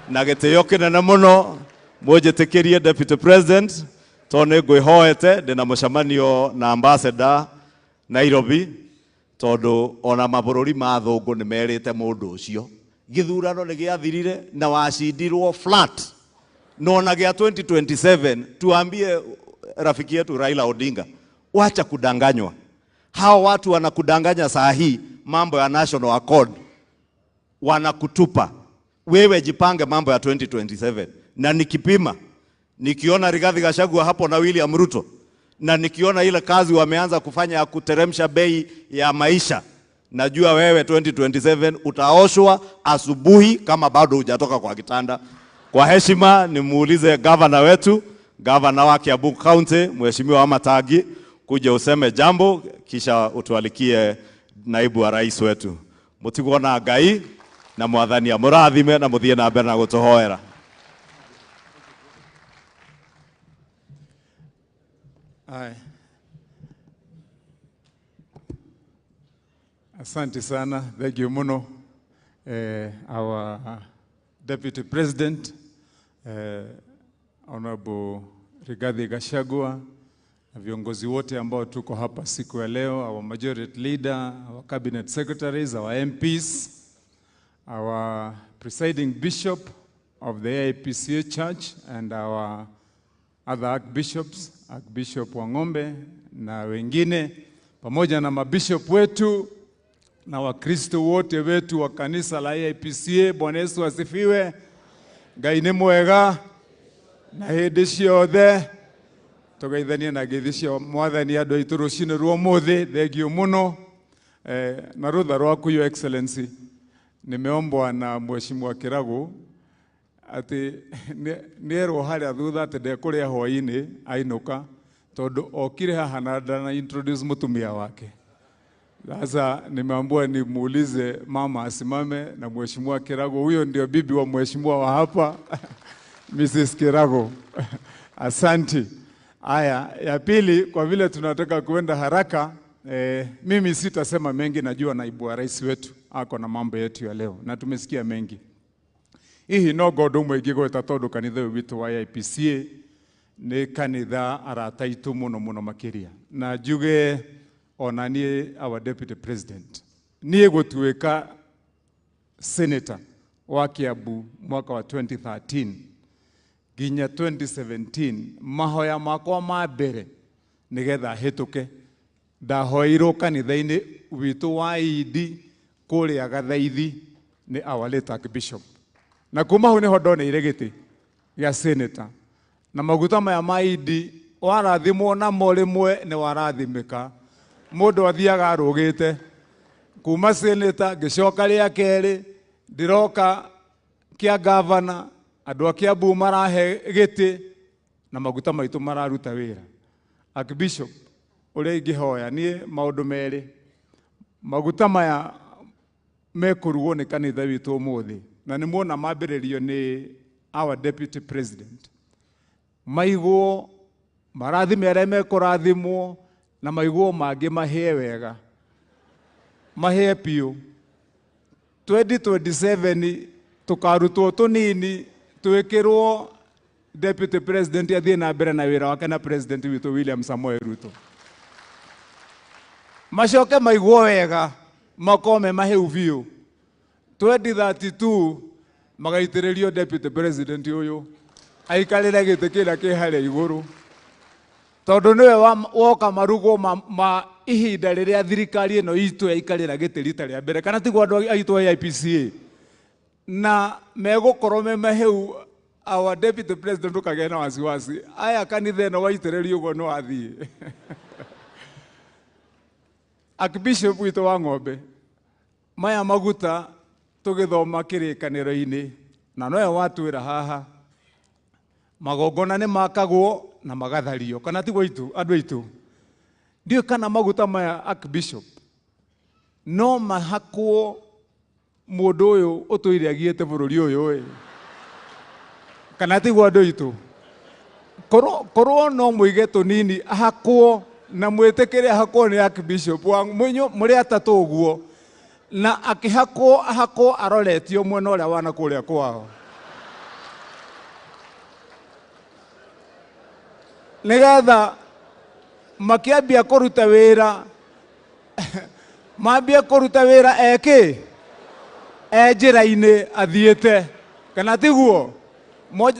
S: na gĩtĩo kĩnene mũno. Mũnjĩtĩkĩrie Deputy President, tondũ nĩ ngwĩhoete ndĩna mũcemanio na ambassador Nairobi, tondũ ona mabũrũri ma thũngũ nĩ merĩte mũndũ ũcio gĩthurano nĩ gĩathirire na wacindirwo flat. Na ona gĩa 2027 tuambie rafiki yetu Raila Odinga, wacha kudanganywa. Hao watu wanakudanganya saa hii mambo ya National Accord, wanakutupa. Wewe jipange mambo ya 2027. Na nikipima, nikiona Rigathi Gachagua hapo na William Ruto, na nikiona ile kazi wameanza kufanya ya kuteremsha bei ya maisha, najua wewe 2027 utaoshwa asubuhi kama bado hujatoka kwa kitanda. Kwa heshima nimuulize governor wetu, governor wa Kiambu County, Mheshimiwa Wamatangi, kuja useme jambo kisha utualikie naibu wa rais wetu. Mutigwo na Ngai na Mwathani amũrathime na mũthiĩ na mbere na gũtũhoera.
H: Aye. Asante sana, thank you muno. Our Deputy President, Honorable Rigathi Gachagua, na viongozi wote ambao tuko hapa siku ya leo, our Majority Leader, our Cabinet Secretaries, our MPs, our Presiding Bishop of the AIPCA Church and our other archbishops, Archbishop Wang'ombe na wengine, pamoja na mabishop wetu na Wakristo wote wetu wa kanisa la AIPCA. Bwana Yesu asifiwe. Ngai nĩ mwega na hĩndĩ ciothe. Tũgeithanie na ngeithi cia Mwathani andũ aitũ rũcinĩ rwa ũmũthĩ. Thengiũ mũno. Na rũtha rwaku Your Excellency, nimeombwa na Mheshimiwa Kiragu atĩ nĩerwo harĩa thutha atĩ ndekũrĩa hwaĩ-inĩ ainũka tondũ okire haha na ndana introduce mũtumia wake. Sasa nimeambiwa nimuulize mama asimame na Mheshimiwa Kirago. Huyo ndio bibi wa mheshimiwa wa hapa Mrs. Kirago. Asanti. Aya, ya pili, kwa vile tunataka kuenda haraka, mimi sitasema mengi, najua naibu wa rais wetu ako na mambo yetu ya leo na tumesikia mengi. Hihi no ngondo ũmwe ingĩgweta tondũ kanitha ũyũ witũ wa AIPCA nĩ kanitha arata aitũ mũno mũno makĩria, na njuge ona niĩ our deputy president, niĩ gũtuĩka senator wa Kiambu mwaka wa 2013 nginya 2017, mahoya makwa ma mbere nĩgetha hĩtũke ndahoeirwo kanitha-inĩ witũ wa ED kũrĩa Gathaithi nĩ our late Archbishop, na kuma hau nĩho ndoneire gĩtĩ gĩa senator. Na maguta maya ma ED warathimwo namo rĩmwe nĩ warathimĩka, mũndũ athiaga arũgĩte kuma senator. Ngĩcoka rĩa kerĩ ndĩroka kĩa gavana, andũ a Kiambu marahe gĩtĩ na maguta maitũ mararuta wĩra. Archbishop, ũrĩa ingĩhoya niĩ maũndũ merĩ, maguta maya mekũrugwo nĩ kanitha witũ ũmũthĩ, na nĩ muona mambĩrĩrio nĩ our deputy president, maigwo marathime arĩa mekũrathimwo na maigwo mangĩ mahĩe wega, mahĩe biũ. 2027 tũkarutwo tũnini twĩkĩrwo deputy president athiĩ na mbere na wĩra wake na president witũ William Samoei Ruto, macoke maigwo wega makorwo me mahĩu biũ. 2032 magaitĩrĩrio deputy president ũyũ aikarĩre gĩtĩ kĩrĩa kĩ harĩa igũrũ, tondũ nĩwe woka marugwo ma ihinda rĩrĩa thirikari ĩno itũ yaikarĩra gĩtĩ rita rĩa mbere, kana tiguo andũ aitũ a AIPCA, na megũkorwo me mahĩu. Our deputy president ndũkagĩe na wasiwasi, aya kanitha ĩno waitĩrĩrio ũguo nĩ wathiĩ. Archbishop witũ wa Ng'ombe, maya maguta tũgĩthoma kĩrĩkanĩro-inĩ, na nowe watwĩra haha magongona nĩ makagwo na magathario, kana tiguo itu andũ aitũ? Ndiũĩ kana maguta maya Archbishop no mahakwo mũndũ ũyũ ũtũire agiĩte bũrũri ũyũ ĩ, kana tiguo andũ aitũ? Korwo no mũige tũnini ahakwo na mwĩtĩkĩre ahakwo nĩ Archbishop wa mũrĩ atatũ ũguo, na akĩhakwo ahakwo aroretio mwena ũrĩa wana kũrĩa kwao, nĩgetha makĩambia kũruta wĩra mambie kũruta wĩra ekĩ e njĩra-inĩ athiĩte, kana tiguo?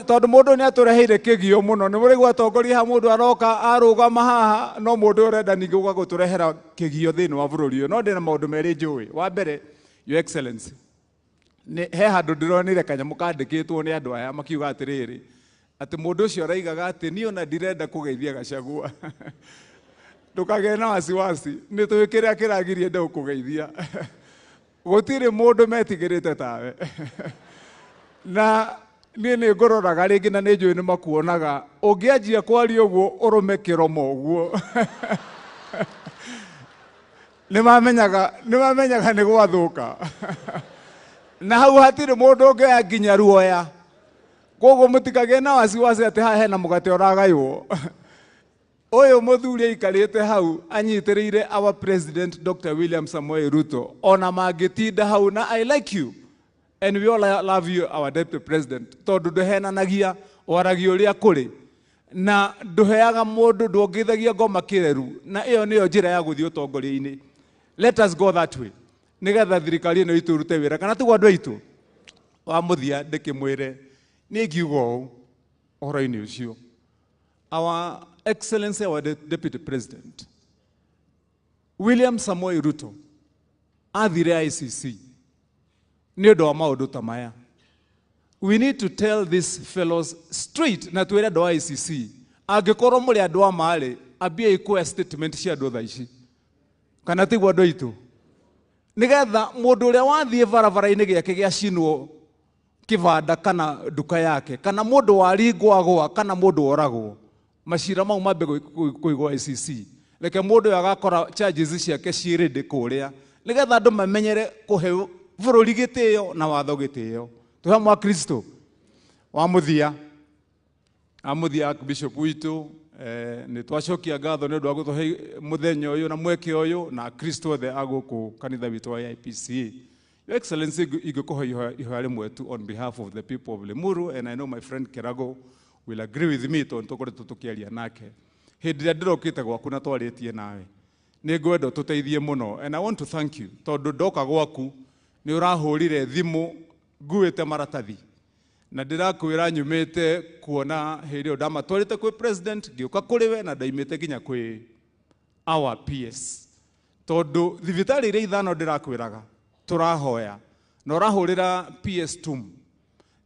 H: Tondũ mũndũ nĩ atũreheire kĩgio mũno, nĩ mũraigua atongoria haha mũndũ aroka arũgama haha, no mũndũ ũrenda ningĩ gũka gũtũrehera kĩgio thĩinĩ wa bũrũri ũyũ. No ndĩna maũndũ merĩ njũĩ. Wa mbere, Your Excellency, nĩ he handũ ndĩronire kanyamũ kandĩkĩtwo nĩ andũ aya makiuga atĩrĩrĩ, atĩ mũndũ ũcio araigaga atĩ niĩ ona ndirenda kũgeithia Gachagua. Ndũkagĩe na wasiwasi, nĩ tũĩ kĩrĩa kĩragirie ende gũkũgeithia. Gũtirĩ mũndũ metigĩrĩte tawe. Na niĩ nĩ ngũroraga rĩngĩ na nĩ njũĩ nĩ makuonaga, ũngĩanjia kwaria ũguo ũrũme kĩromo ũguo, nĩ mamenyaga nĩ gwathũka. Na hau hatirĩ mũndũ ũngĩoya nginya ruoya. Koguo mũtikagĩe na wasiwasi atĩ haha hena mũgate ũragaywo. Ũyũ mũthuri aikarĩte hau anyitĩrĩire our president Dr. William Samoei Ruto, ona mangĩtinda hau, na I like you and we all love you our deputy president, tondũ ndũhenanagia, waragia ũrĩa kũrĩ, na ndũheaga mũndũ, ndũongithagia ngoma kĩreru, na ĩyo nĩyo njĩra ya gũthiĩ ũtongoria-inĩ. Let us go that way nĩgetha thirikari ĩno itũ ĩrute wĩra, kana tiguo andũ aitũ? Wa mũthia ndĩkĩmwĩre niĩ ngiuga ũũ ũhoro-inĩ ũcio, Our Excellency, our Deputy President William Samoei Ruto athire ICC nĩ ũndũ wa maũndũ ta maya. We need to tell these fellows straight, na twĩre andũ a ICC, angĩkorwo mũrĩ andũ a ma-rĩ, ambiai kuoya statement cia andũ thaa ici, kana tiguo andũ aitũ? Nĩgetha mũndũ ũrĩa wathiĩ barabara-inĩ gĩake gĩacinwo
T: kĩbanda kana nduka yake kana mũndũ waringwo agwa kana mũndũ woragwo, macira mau mambe kũigwo ICC. Reke mũndũ ũyũ agakora charges ciake ciĩ ready kũrĩa nĩgetha andũ mamenyere kũhe bũrũri gĩtĩo na watho gĩtĩo. Tũhe mwa Kristo wa mũthia amuthia Archbishop witũ, nĩ twacokia ngatho nĩ ũndũ wa gũtũhe mũthenya ũyũ na mweke ũyũ na Kristo othe a gũkũ kanitha witũ wa AIPCA. Your Excellency, ingĩkũhe ihoya rĩmwe tu on behalf of the people of Limuru, and I know my friend Kerago will agree with me tondũ tũkoretwo tũkĩaria nake. Hĩndĩ ĩrĩa ndĩrokĩte gwaku na twarĩtie nawe, nĩ ngwenda ũtũteithie mũno, and I want to thank you tondũ ndoka gwaku nĩ ũrahũrire thimũ nguĩte maratathi na ndĩrakwĩra nyumĩte kuona hĩndĩ ĩyo ndamatwarĩte kwĩ president, ngĩũka kũrĩ we na ndaimĩte nginya kwĩ our PS, tondũ thibitarĩ iria ithano ndĩrakwĩraga tũrahoya na ũrahũrĩra PS Tum,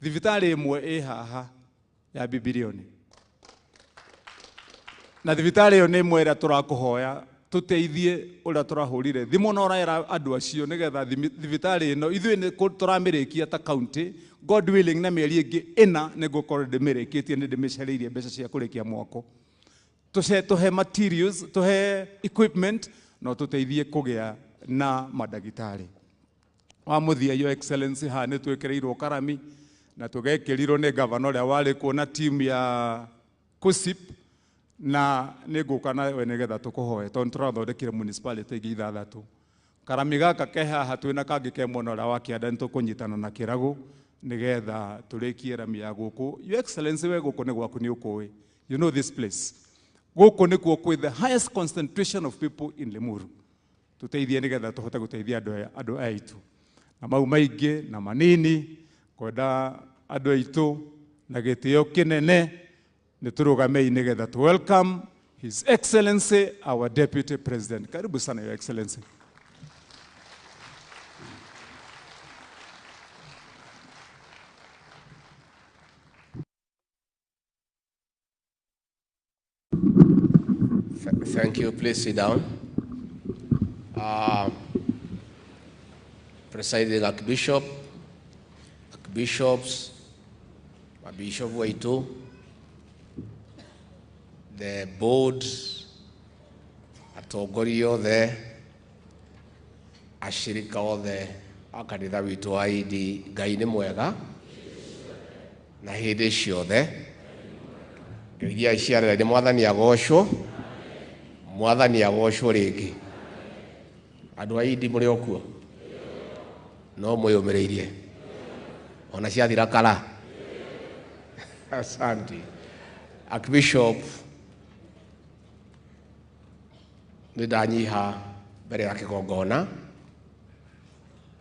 T: thibitarĩ ĩmwe ĩ haha ya Bibilioni, na thibitarĩ ĩyo nĩ ĩmwe ĩrĩa tũrakũhoya tũteithie ũrĩa tũrahũrire thimũ na ũraera andũ acio nĩgetha thibitarĩ ĩno ithuĩ nĩ tũramĩrĩkia ta county, God willing, na mĩeri ĩngĩ ĩna nĩ ngũkorwo ndĩmĩrĩkĩtie, nĩ ndĩmĩcereirie mbeca cia kũrĩkia mwako. Tũhe materials, tũhe equipment no tũteithie kũgĩa na mandagĩtarĩ. Wa mũthia, Your Excellency, haha nĩ twĩkĩrĩirwo karami na tũgekĩrirwo nĩ gavana ũrĩa warĩ kuo na team ya KUSIP, na nĩ ngũka nawe nĩgetha tũkũhoe tondũ tũrathondekire municipality ingĩ ithathatũ. Karami gaka ke haha twĩna kangĩ ke mwena ũrĩa wa kĩanda, nĩ tũkũnyitana na Kĩragũ nĩgetha tũrĩkie rami ya gũkũ. Your Excellency, we gũkũ nĩ gwaku, nĩ ũkũĩ. You know this place. Gũkũ nĩkuo kwĩ the highest concentration of people in Limuru. Tũteithie nĩgetha tũhote gũteithia andũ aya aitũ. Na mau maingĩ na manini, kwenda andũ aitũ na gĩtĩo kĩnene, nĩ tũrũgamei nĩgetha to welcome His Excellency our Deputy President. Karibu sana Your Excellency.
K: Thank you. Please sit down. Presiding Archbishop, Archbishops, Bishop Waito, the board, atongoria othe, ashirika othe a kanitha witũ wa Idi, Ngai nĩ mwega na hĩndĩ ciothe. Iria ciarera nĩ Mwathani agocwo, Mwathani agocwo rĩngĩ. Andũ a Idi mũrĩ o kuo? No mwĩyũmĩrĩirie ona ciathira kara. Asante. Archbishop, nĩ ndanyiha mbere ya kĩgongona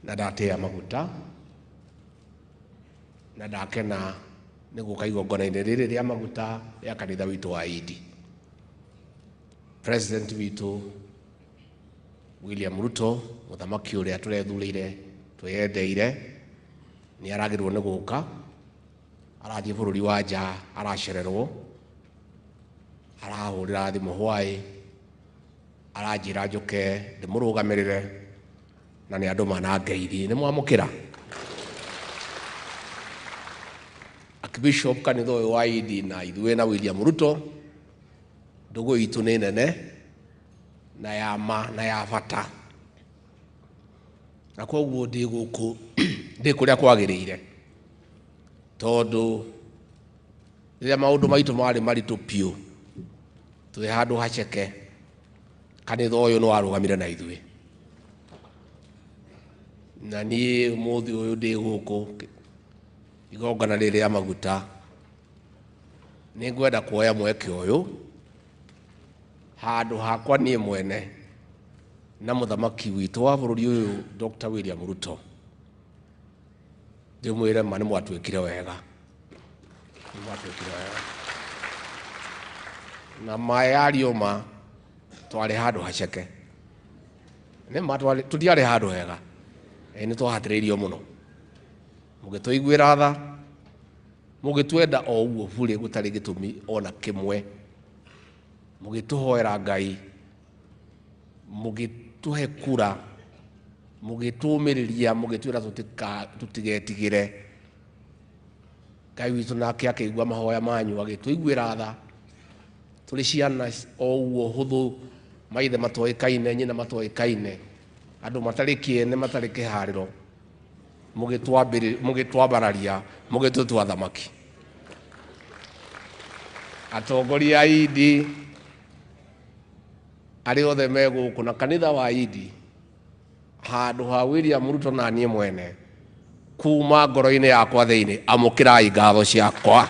K: na ndatĩa maguta na ndakena nĩ gũka igongona-inĩ rĩrĩ rĩa maguta rĩa kanitha witũ wa Idi. President witũ William Ruto, mũthamaki ũrĩa tũrethurĩire twĩyendeire, nĩ aragĩrwo nĩ gũka, arathiĩ bũrũri wa nja, aracererwo, arahũrĩra thimũ hwaĩ, aranjĩra njũke ndĩmũrũgamĩrĩre na nĩ andũ mana ngeithi. Nĩ mwamũkĩra? Archbishop kanitha ũyũ wa Idi na ithuĩ na William Ruto, ndũgũ itũ nĩ nene na ya ma na ya bata, na koguo ndĩ gũkũ ndĩ kũrĩa kwagĩrĩire, tondũ rĩrĩa maũndũ maitũ marĩ maritũ biũ twĩ handũ haceke, kanitha ũyũ nĩ warũgamire na ithuĩ. Na niĩ ũmũthĩ ũyũ ndĩ gũkũ igongona rĩrĩ rĩa maguta, nĩ ngwenda kuoya mweke ũyũ handũ hakwa niĩ mwene na mũthamaki witũ wa bũrũri ũyũ Dr. William Ruto, ndĩmwĩre ma nĩ mwatwĩkire wega, nĩ mwatwĩkire wega na ma yario ma twarĩ handũ haceke, nĩ ma tũtiarĩ handũ hega, nĩ twahatĩrĩirio mũno, mũgĩtũiguĩra tha, mũgĩtwenda o ũguo burĩ gũtarĩ gĩtũmi ona kĩmwe, mũgĩtũhoera Ngai, mũgĩtũhe kura, mũgĩtũmĩrĩria, mũgĩtwĩra tũtigetigĩre, Ngai witũ nake akĩigua mahoya manyu agĩtũiguĩra tha. Tũrĩ ciana o ũguo hũthũ, maithe matoĩkaine, nyina matoĩkaine, andũ matarĩ kĩene, matarĩ kĩharĩro, mũgĩtwambararia, mũgĩtũtua thamaki. Atongoria a Idi arĩa othe me gũkũ na kanitha wa Idi, handũ ha William Ruto na niĩ mwene, kuma ngoro-inĩ yakwa thĩinĩ, amũkĩrai ngatho ciakwa.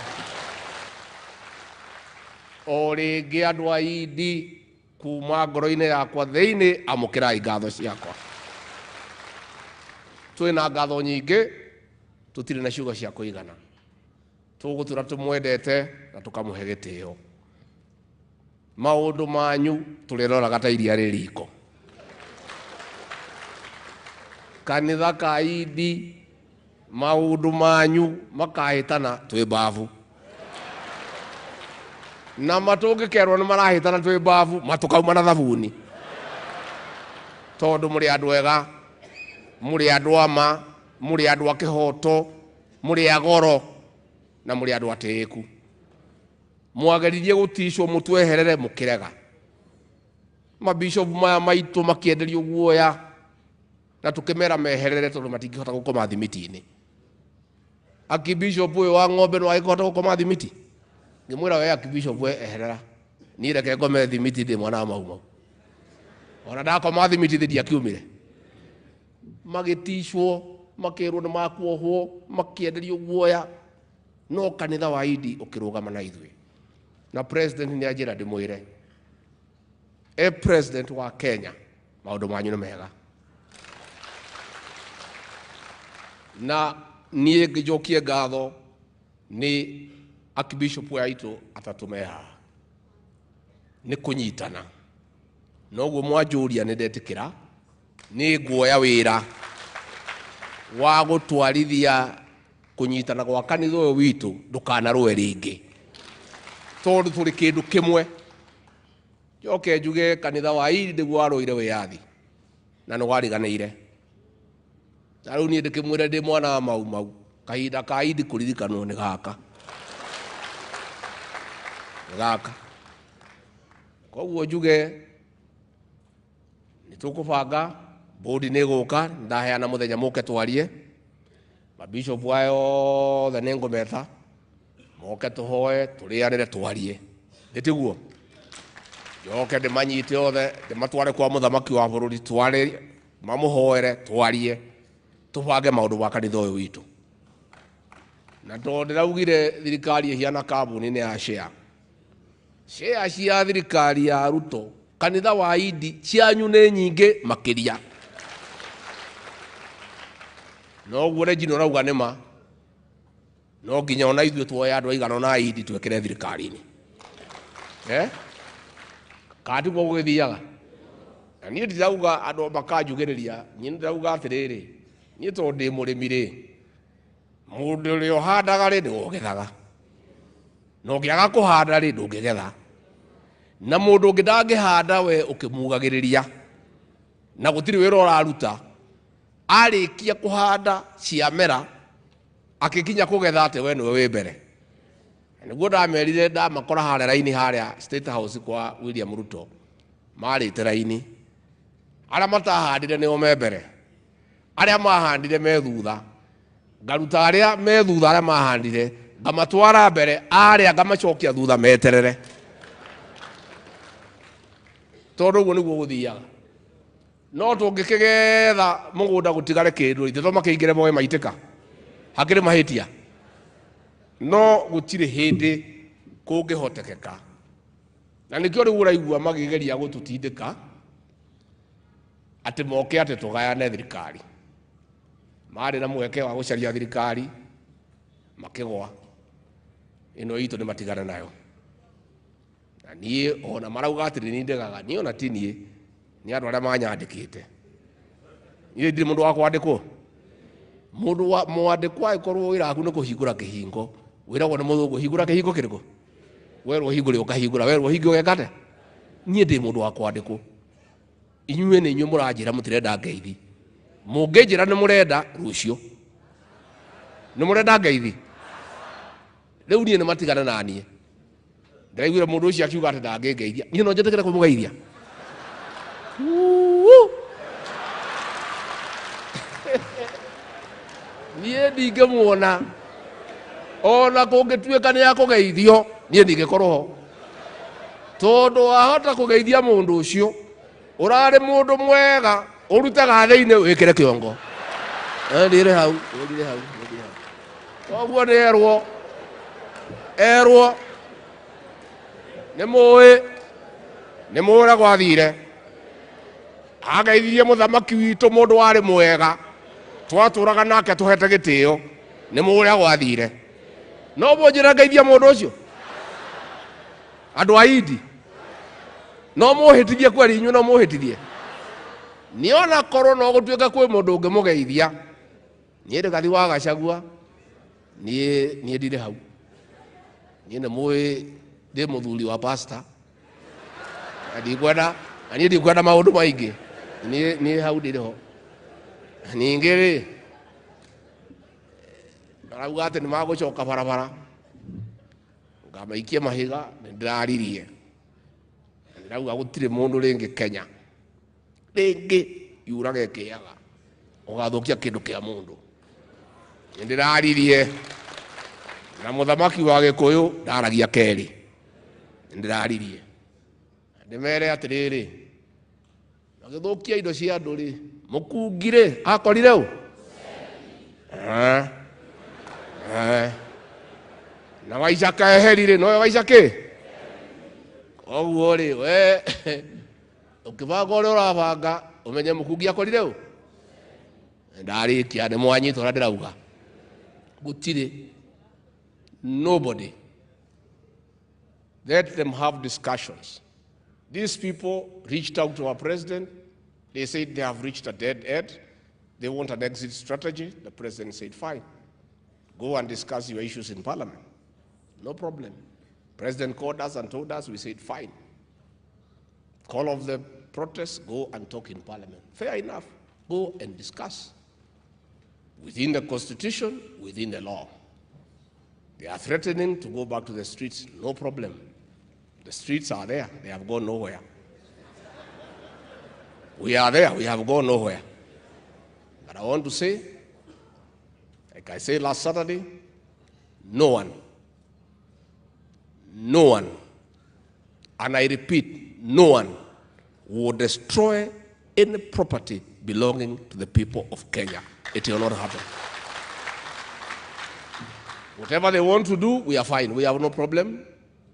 K: O rĩngĩ andũ a Idi, kuma ngoro-inĩ yakwa thĩinĩ, amũkĩrai ngatho ciakwa. Twĩna ngatho nyingĩ, tũtirĩ na ciugo cia kũigana. Tũgũtũra tũmwendete na tũkamũhe gĩtĩo. Maũndũ manyu tũrĩroraga ta iria rĩ riko. Kanitha ka Idi, maũndũ manyu makahĩtana twĩ mbabu. Na matũngĩkerwo nĩ marahĩtana twĩ mbabu, matũkauma na thabuni. Tondũ mũrĩ andũ ega, mũrĩ andũ a ma, mũrĩ andũ a kĩhoto, mũrĩ a goro, na mũrĩ andũ atĩĩku. Mwageririe gũticwo mũtweherere mũkĩrega. Mabishopu maya maitũ makĩenderio guoya, na tũkĩmera meherere tondũ matingĩhota gũkoma thimiti-inĩ. Akibishopu ũyũ wa ng'ombe no agĩkũhota gũkoma thimiti? Ngĩmwĩra we akibishopu we eherera, niĩ reke ngome thimiti ndĩ mwana wa Mau Mau. Ona ndakoma thimiti thĩ ndiakiumire. Magĩticwo, makĩrwo nĩ makuohwo, makĩenderio guoya, no kanitha wa Idi ũkĩrũgama na ithuĩ. Na president nĩ anjĩra ndĩmwĩre, e president wa Kenya, maũndũ manyu nĩ mega. Na niĩ ngĩnjokie ngatho nĩ archbishop aitũ atatũ me haha nĩ kũnyitana. Noguo mwanjũria nĩ ndetĩkĩra, nĩ nguoya wĩra wa gũtwarithia kũnyitana gwa kanitha ũyũ witũ ndũkanarũe rĩngĩ, tondũ tũrĩ kĩndũ kĩmwe. Njoke njuge kanitha wa Idi nĩguo warũire wĩyathi na nĩ wariganĩire. Na rĩu niĩ ndĩkĩmwĩre ndĩ mwana wa Mau Mau, kahinda ka Idi kũririkanwo nĩ gaka. Nĩ gaka. Koguo njuge nĩ tũkũbanga, bodi nĩ ĩgũka, ndaheana mũthenya mũke twarie. Mabishopu aya othe nĩ ngũmeta, moke tũhoe, tũrĩanĩre, twarie. Nĩ tiguo? Njoke ndĩmanyite othe, ndĩmatware kwa mũthamaki wa bũrũri, twarie, mamũhoere, twarie, tũbange maũndũ ma kanitha ũyũ witũ. Na tondũ ndĩraugire thirikari ĩhiana kambuni nĩ ya share. Share cia thirikari ya Ruto, kanitha wa Idi cianyu nĩ nyingĩ makĩria. Noguo Regina ũrauga nĩ ma, no nginya ona ithuĩ tuoye andũ aigana ũna a Idi twĩkĩre thirikari-inĩ. Kana tiguo gũgĩthiaga? Na niĩ ndirauga andũ makanjugĩrĩria, niĩ ndĩrauga atĩrĩrĩ, niĩ tondũ ndĩ mũrĩmi rĩ, mũndũ ũrĩa ũhandaga rĩ, nĩwe ũgethaga. Na ũngĩaga kũhanda rĩ, ndũngĩgetha. Na mũndũ ũngĩ ndangĩhanda we ũkĩmugagĩrĩria, na gũtirĩ wĩra ũraruta, arĩkia kũhanda ciamera, akĩkinya kũgetha atĩ we nĩwe wĩ mbere. Na nĩguo ndamerire ndamakora harĩa raini harĩa State House kwa William Ruto, marĩte raini. Arĩa matahandire nĩo me mbere, arĩa mahandire me thutha. Ngaruta arĩa me thutha arĩa mahandire, ngamatwara mbere, arĩa ngamacokia thutha meterere. Tondũ ũguo nĩguo gũthiaga. No tũngĩkĩgetha mũgũnda gũtigare kĩndũ, ithe to makĩingĩre moe maitĩka. Hakĩrĩ mahĩtia. No gũtirĩ hĩndĩ kũngĩhotekeka. Na nĩkĩo rĩu ũraigua makĩgeria gũtũtindĩka atĩ moke atĩ tũgayane thirikari. Marĩ na mweke wa gũcaria thirikari, makĩgwa. Ĩno itũ nĩ matigane nayo. Na niĩ ona marauga atĩ nĩ ndegaga, niĩ ona ti niĩ, nĩ andũ arĩa manyandĩkĩte. Niĩ ndirĩ mũndũ wa kwandĩkwo. Mũndũ wa mwandĩkwo angĩkorwo wĩra waku nĩ kũhingũra kĩhingo, wĩragwo nĩ mũthũngũ, hingũra kĩhingo kĩrĩkũ? Werwo hingũre ũkahingũra, werwo hinge ũgeka atĩa? Niĩ ndĩ mũndũ wa kwandĩkwo. Inyuĩ nĩ inyuĩ mũranjĩra mũtirenda ngeithi. Mũngĩnjĩra nĩ mũrenda rũciũ. Nĩ mũrenda ngeithi? Rĩu niĩ nĩ matigana na niĩ. Ndĩraiguire mũndũ ũcio akiuga atĩ ndangĩngeithia. Niĩ no njĩtĩkĩre kũmũgeithia. Niĩ ndingĩmuona ona kũngĩtuĩka nĩ akũgeithio, niĩ ndingĩkorwo ho, tondũ wahota kũgeithia mũndũ ũcio ũrarĩ mũndũ mwega ũrutaga thĩinĩ wĩkĩre kĩongo. Ndire hau, ndire hau, ndire hau. Koguo nĩ erwo, erwo nĩ mũĩ, nĩ mũĩ ũrĩa gwathire. Ageithirie mũthamaki witũ mũndũ warĩ mwega, twatũraga nake tũhete gĩtĩo, nĩ mũĩ ũrĩa gwathire. No mũnjĩre ngeithia mũndũ ũcio? Andũ a Indi no mũhĩtithie kweri, inyuĩ no mũhĩtithie. Niĩ ona korwo no gũtuĩka kwĩ mũndũ ũngĩmũgeithia, niĩ Rigathi wa Gachagua, niĩ ndirĩ hau. Niĩ nĩ mũĩ ndĩ mũthuri wa pastor, na ndikwenda, na niĩ ndikwenda maũndũ maingĩ. Niĩ hau ndirĩ ho. Ningĩ rĩ, marauga atĩ nĩ magũcoka barabara, ngamaikia mahiga, nĩ ndĩraririe. Ndĩrauga gũtirĩ mũndũ rĩngĩ Kenya rĩngĩ yuraga ĩkĩaga ũgathũkia kĩndũ kĩa mũndũ. Nĩ ndĩraririe na mũthamaki wa Gĩkũyũ ndaragia kerĩ. Nĩ ndĩraririe ndĩmere atĩrĩrĩ, magĩthũkia indo cia andũ rĩ, mũkungi rĩ akorire ũ? Na Waicaka eheri rĩ, nowe Waicaka? Koguo rĩ, we ũkĩbanga ũrĩa ũrabanga ũmenye mũkungi akorire ũ? Ndarĩkia nĩ mwanyita ũrĩa ndĩrauga. Gũtirĩ, nobody. Let them have discussions. These people reached out to our president. They said they have reached a dead end. They want an exit strategy. The president said, fine. Go and discuss your issues in parliament. No problem. President called us and told us, we said, fine. Call off the protests, go and talk in parliament. Fair enough. Go and discuss. Within the constitution, within the law. They are threatening to go back to the streets, no problem. The streets are there, they have gone nowhere. We are there, we have gone nowhere. But I want to say, like I said last Saturday, no one, no one, and I repeat, no one will destroy any property belonging to the people of Kenya. It will not happen. Whatever they want to do, we are fine. We have no problem.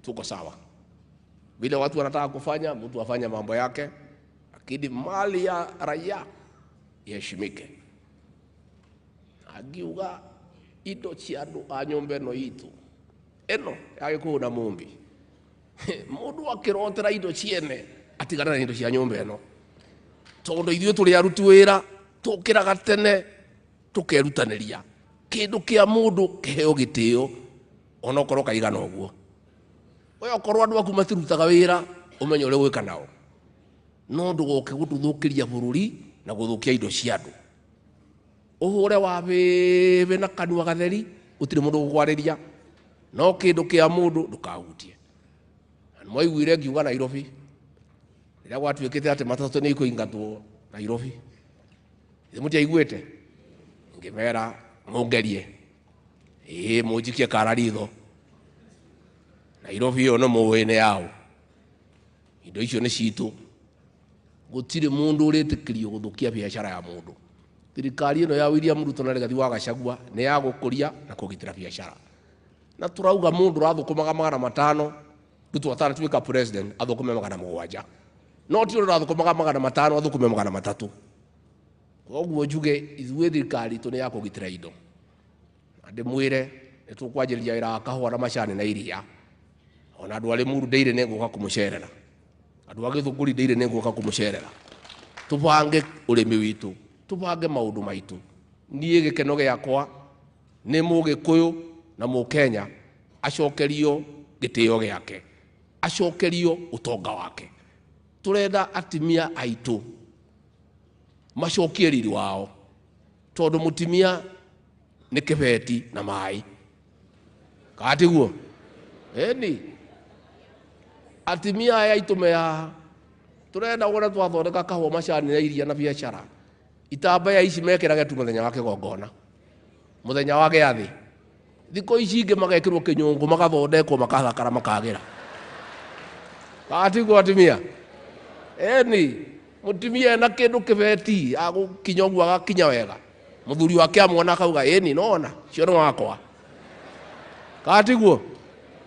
K: Tuko sawa. Vile watu wanataka kufanya, mtu afanye mambo yake, lakini mali ya raia iheshimike. Agiuga indo cia andu a nyumba ĩno itũ ĩno ya Gĩkũyũ na Mũmbi, mũndũ akĩrotera indo ciene atigana na indo cia nyumba ĩno, tondũ ithuĩ tũrĩ aruti wĩra, tũkĩraga tene tũkerutanĩria kĩndũ kĩa mũndũ kĩheo gĩtĩo onokorwo kaigana ũguo. We okorwo andũ aku matirutaga wĩra, ũmenye ũrĩa ũgwĩka nao, no ndũgoke gũtũthũkĩria bũrũri na gũthũkia indo cia andũ. Ũhũre wa bĩbĩ na kanua gatheri, gũtirĩ mũndũ ũgũkwarĩria, no kĩndũ kĩa mũndũ ndũkahutie. Na nĩmwaiguire ngiuga Nairobi rĩrĩa gwatuĩkĩte atĩ matatũ nĩ ikũingatwo Nairobi, ithe mũtiaiguĩte? Ngĩmera mũngerie, ĩĩ mũnjikie kara ritho. Nairobi ĩyo nĩ mũĩ nĩ yaũ, indo icio nĩ citũ. Gũtirĩ mũndũ ũrĩtĩkĩrio gũthũkia biacara ya mũndũ. Thirikari ĩno ya William Ruto na Rigathi wa Gachagua nĩ ya gũkũria na kũgitĩra biacara. Na tũrauga mũndũ ũrathũkũmaga 500, Ruto atanatuĩka president athũkũme 700. No ti ũrĩa ũrathũkũmaga 500 athũkũme 300. Koguo njuge ithuĩ thirikari itũ nĩ ya kũgitĩra indo. Na ndĩmwĩre nĩ tũkwanjĩrĩria wĩra wa kahũa na macani na iria. Ona andũ a Limuru ndĩire nĩ ngũka kũmũcerera. Andũ a Gĩthũngũri ndĩire nĩ ngũka kũmũcerera. Tũbange ũrĩmi witũ, tũbange maũndũ maitũ. Niĩ gĩkeno gĩakwa nĩ Mũgĩkũyũ na Mũkenya acokerio gĩtĩo gĩake, acokerio ũtonga wake. Tũrenda atimia aitũ macokie riri wao, tondũ mũtimia nĩ kĩbeti na maĩ. Katiguo eni atimia aya aitũ me haha tũrenda wona twathondeka kahũa, macani na iria na biacara, itambaya ici mekĩrage tu mũthenya wa kĩgongona, mũthenya wa gĩathĩ. Thikũ ici ingĩ magekĩrwo kĩnyũngũ, magathondekwo, makathakara, makagĩra. Katiguo atimia? Eni mũtumia ena kĩndũ kĩbeti agũkinya ũguo, agakinya wega, mũthuri wake amwona akauga, ĩni nona cio nĩ wakwa. Katiguo?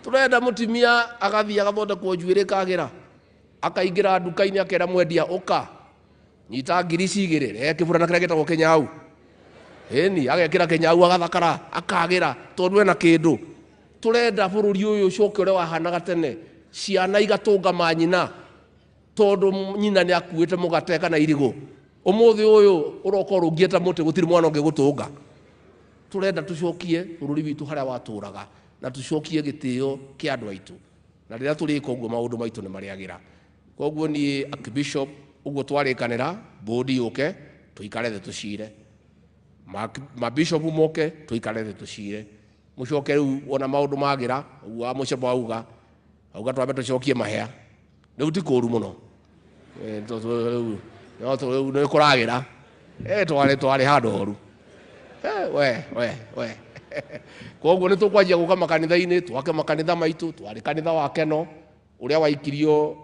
K: Tũrenda mũtumia agathiĩ agathondekwo njuĩrĩ kagĩra, akaingĩra nduka-inĩ, akera mwendia, ũka nyita ngiri ici igĩrĩ, rehe kĩburana kĩrĩa gĩtagwo kĩnyau. Ĩni agekĩra kĩnyau, agathakara, akagĩra tondũ ena kĩndũ. Tũrenda bũrũri ũyũ ũcoke ũrĩa wahanaga tene, ciana igatũnga manyina tondũ nyina nĩ akuĩte mũgate kana irigũ. Ũmũthĩ ũyũ ũroka ũrũngiĩ ta mũtĩ, gũtirĩ mwana ũngĩ gũtũnga. Tũrenda tũcokie bũrũri witũ harĩa watũraga na tũcokie gĩtĩo kĩa andũ aitũ, na rĩrĩa tũrĩka ũguo maũndũ maitũ nĩ marĩagĩra. Koguo niĩ Archbishop, ũguo twarĩkanĩra, bũndi yũke tũikare thĩ tũcire, mabishop moke tũikare thĩ tũcire, mũcoke rĩu wona maũndũ magĩra ũguo wa mũcebo auga auga twambe tũcokie mahea. Rĩu ti kũru mũno. Rĩu no rĩu nĩ kũragĩra. Twarĩ handũ horu. We we we, koguo nĩ tũkwanjia gũka makanitha-inĩ, twake makanitha maitũ. Twarĩ kanitha wa Keno ũrĩa waikirio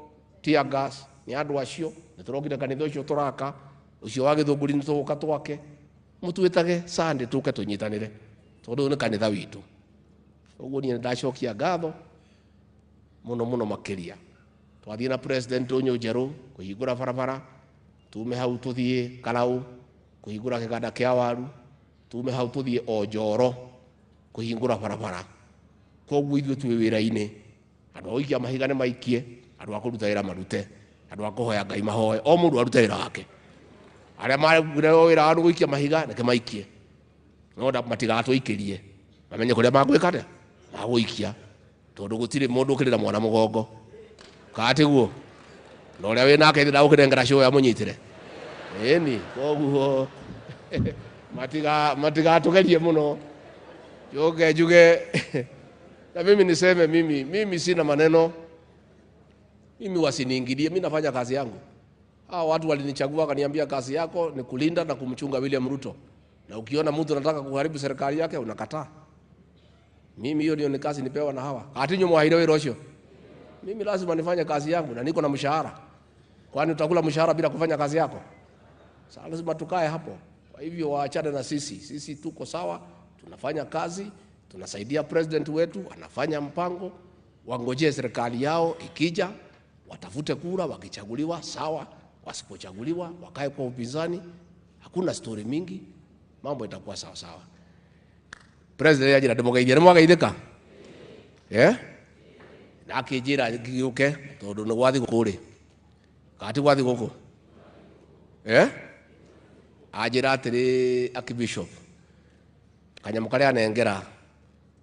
K: tear gas nĩ andũ acio, nĩ tũrokire kanitha ũcio tũraka, ũcio wa Gĩthũngũri nĩ tũgũka twake. Mũtwĩtage Sunday tũke tũnyitanĩre tondũ ũyũ nĩ kanitha witũ. Ũguo niĩ nĩ ndacokia ngatho mũno mũno makĩria. Twathiĩ na president ũnyũ njerũ kũhingũra barabara, tume hau tũthiĩ Karau kũhingũra kĩganda kĩa waru, tume hau tũthiĩ o Njoro kũhingũra barabara. Koguo ithuĩ twĩ wĩra-inĩ, andũ a gũikia mahiga nĩ maikie, andũ a kũruta wĩra marute, andũ a kũhoya Ngai mahoe, o mũndũ arute wĩra wake. Arĩa marugire wĩra wao nĩ gũikia mahiga, reke maikie, no matigatũikĩrie, mamenye kũrĩa magwĩka atĩa, magũikia, tondũ gũtirĩ mũndũ ũkĩrĩra mwana mũgongo. Katiguo na ũrĩa wĩ nake ndagũkĩnengera cũya mũnyitĩre. Ĩni koguo matigatũgerie mũno. Njoke njuge na mimi niseme, mimi sina maneno, mimi wasiniingilie, mimi nafanya kazi yangu. Hawa watu walinichagua wakaniambia kazi yako ni kulinda na kumchunga William Ruto, na ukiona mtu anataka kuharibu serikali yake unakataa. Mimi hiyo ndio ni kazi nipewa na hawa atinyo mwahaire wĩra ũcio. Mimi lazima nifanye kazi yangu na niko na mshahara. Kwani utakula mshahara bila kufanya kazi yako? Sasa lazima tukae hapo. Kwa hivyo waachane na sisi, sisi tuko sawa, tunafanya kazi, tunasaidia president wetu anafanya mpango. Wangojee serikali yao ikija, watafute kura, wakichaguliwa sawa, wasipochaguliwa wakae kwa upinzani. Hakuna story mingi, mambo itakuwa sawa sawa. President yanjira ndĩmũgeithie, nĩ mwageithĩka? Eh, na akĩnjĩra ngĩũke tondũ nĩ gwa thigũkũ rĩ, kana ti gwa thigũkũ? Eh, anjĩra atĩrĩ, Archbishop, kanyamũ karĩa anengera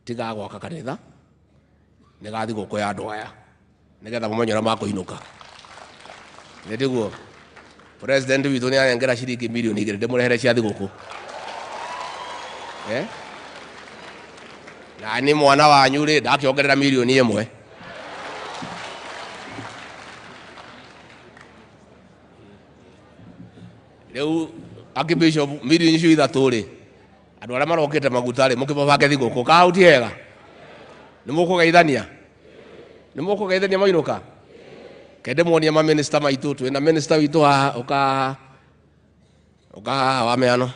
K: ti ga gwaka kanitha, nĩ ga thigũkũ ya andũ aya nĩgetha mũmenye ũrĩa makũinũka. Nĩ tiguo president witũ nĩ anengera ciringi mirioni 2 ndĩmũrehere cia thigũkũ. Eh, na nĩ mwana wanyu rĩ, ndakĩongerera mirioni 1. Rĩu Archbishop, mirioni icio 3 rĩ, andũ arĩa marokĩte maguta rĩ, mũkĩmabange thigũkũ kahau ti hega. Nĩ mũkũgeithania, nĩ mũkũgeithania mainũka. Kende muonie maminista maitũ. Twĩna minista witũ haha, ũka haha, ũka haha wa mĩano.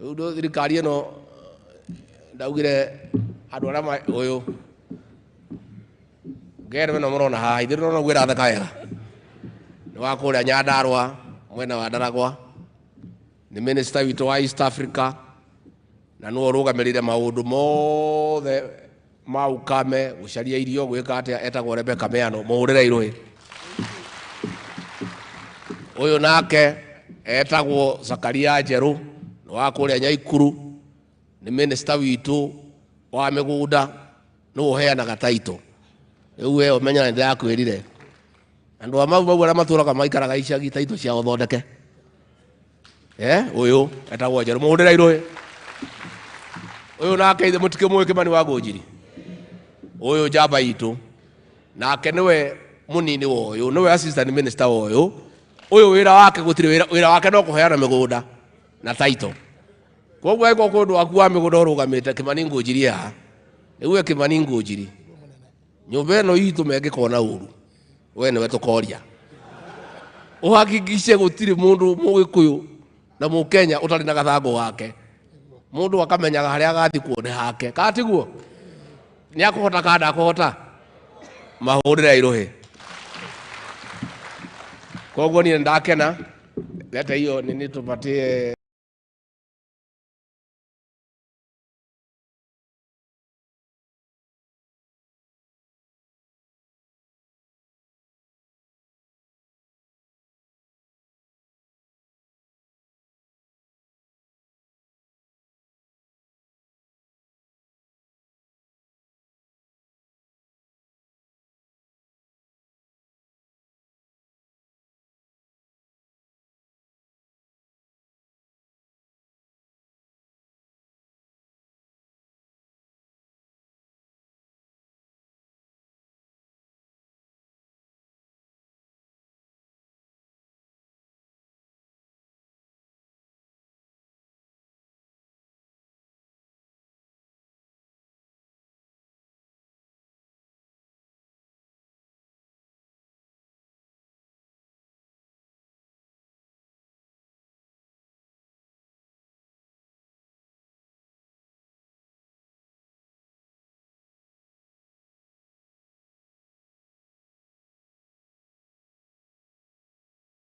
K: Rĩu thirikari ĩno ndaugire andũ arĩa ũyũ ngere ĩno mũrona haha, ithuĩ ndĩrona ũguo ĩratheka wega, nĩ wa kũrĩa Nyandarũa mwena wa Ndaragwa, nĩ minister witũ wa East Africa na nĩwe ũrũgamĩrĩire maũndũ mothe ma ukame, gũcaria irio, gwĩka atĩa. Etagwo Rebecca Meano, mũhũrĩre irũĩ. Ũyũ nake etagwo Zakaria Njerũ, nĩ wa kũrĩa Nyaikuru, nĩ minister witũ wa mĩgũnda, nĩwe ũheanaga taito. Rĩu we ũmenya nĩ ndĩrakwĩrire andũ a mau mau arĩa matũraga maikaraga icagi, taito ciao thondeke. Eh, ũyũ etagwo Njerũ, mũhũrĩre irũĩ. Ũyũ nake ithe mũtikĩmũĩ Kĩmani wa Ngũnjiri, ũyũ njamba itũ, nake nĩwe mũnini wa ũyũ, nĩwe assistant minister wa ũyũ. Ũyũ wĩra wake gũtirĩ wĩra, wĩra wake no kũheana mĩgũnda na title. Koguo angĩkorwo kwĩ ũndũ waku wa mĩgũnda ũrũgamĩte, Kĩmani Ngũnjiri haha nĩguo. Kĩmani Ngũnjiri, nyũmba ĩno itũ mengĩkona ũru, we nĩwe tũkoria ũhakikice gũtirĩ mũndũ mũgĩkũyũ na mũkenya ũtarĩ na gathangũ gake, mũndũ akamenyaga harĩa agathikwo nĩ hake, kana tiguo? Nĩ akũhota kana ndakũhota? Mahũrĩre irũhĩ. Koguo niĩ ndakena, leta hiyo nini tupatie.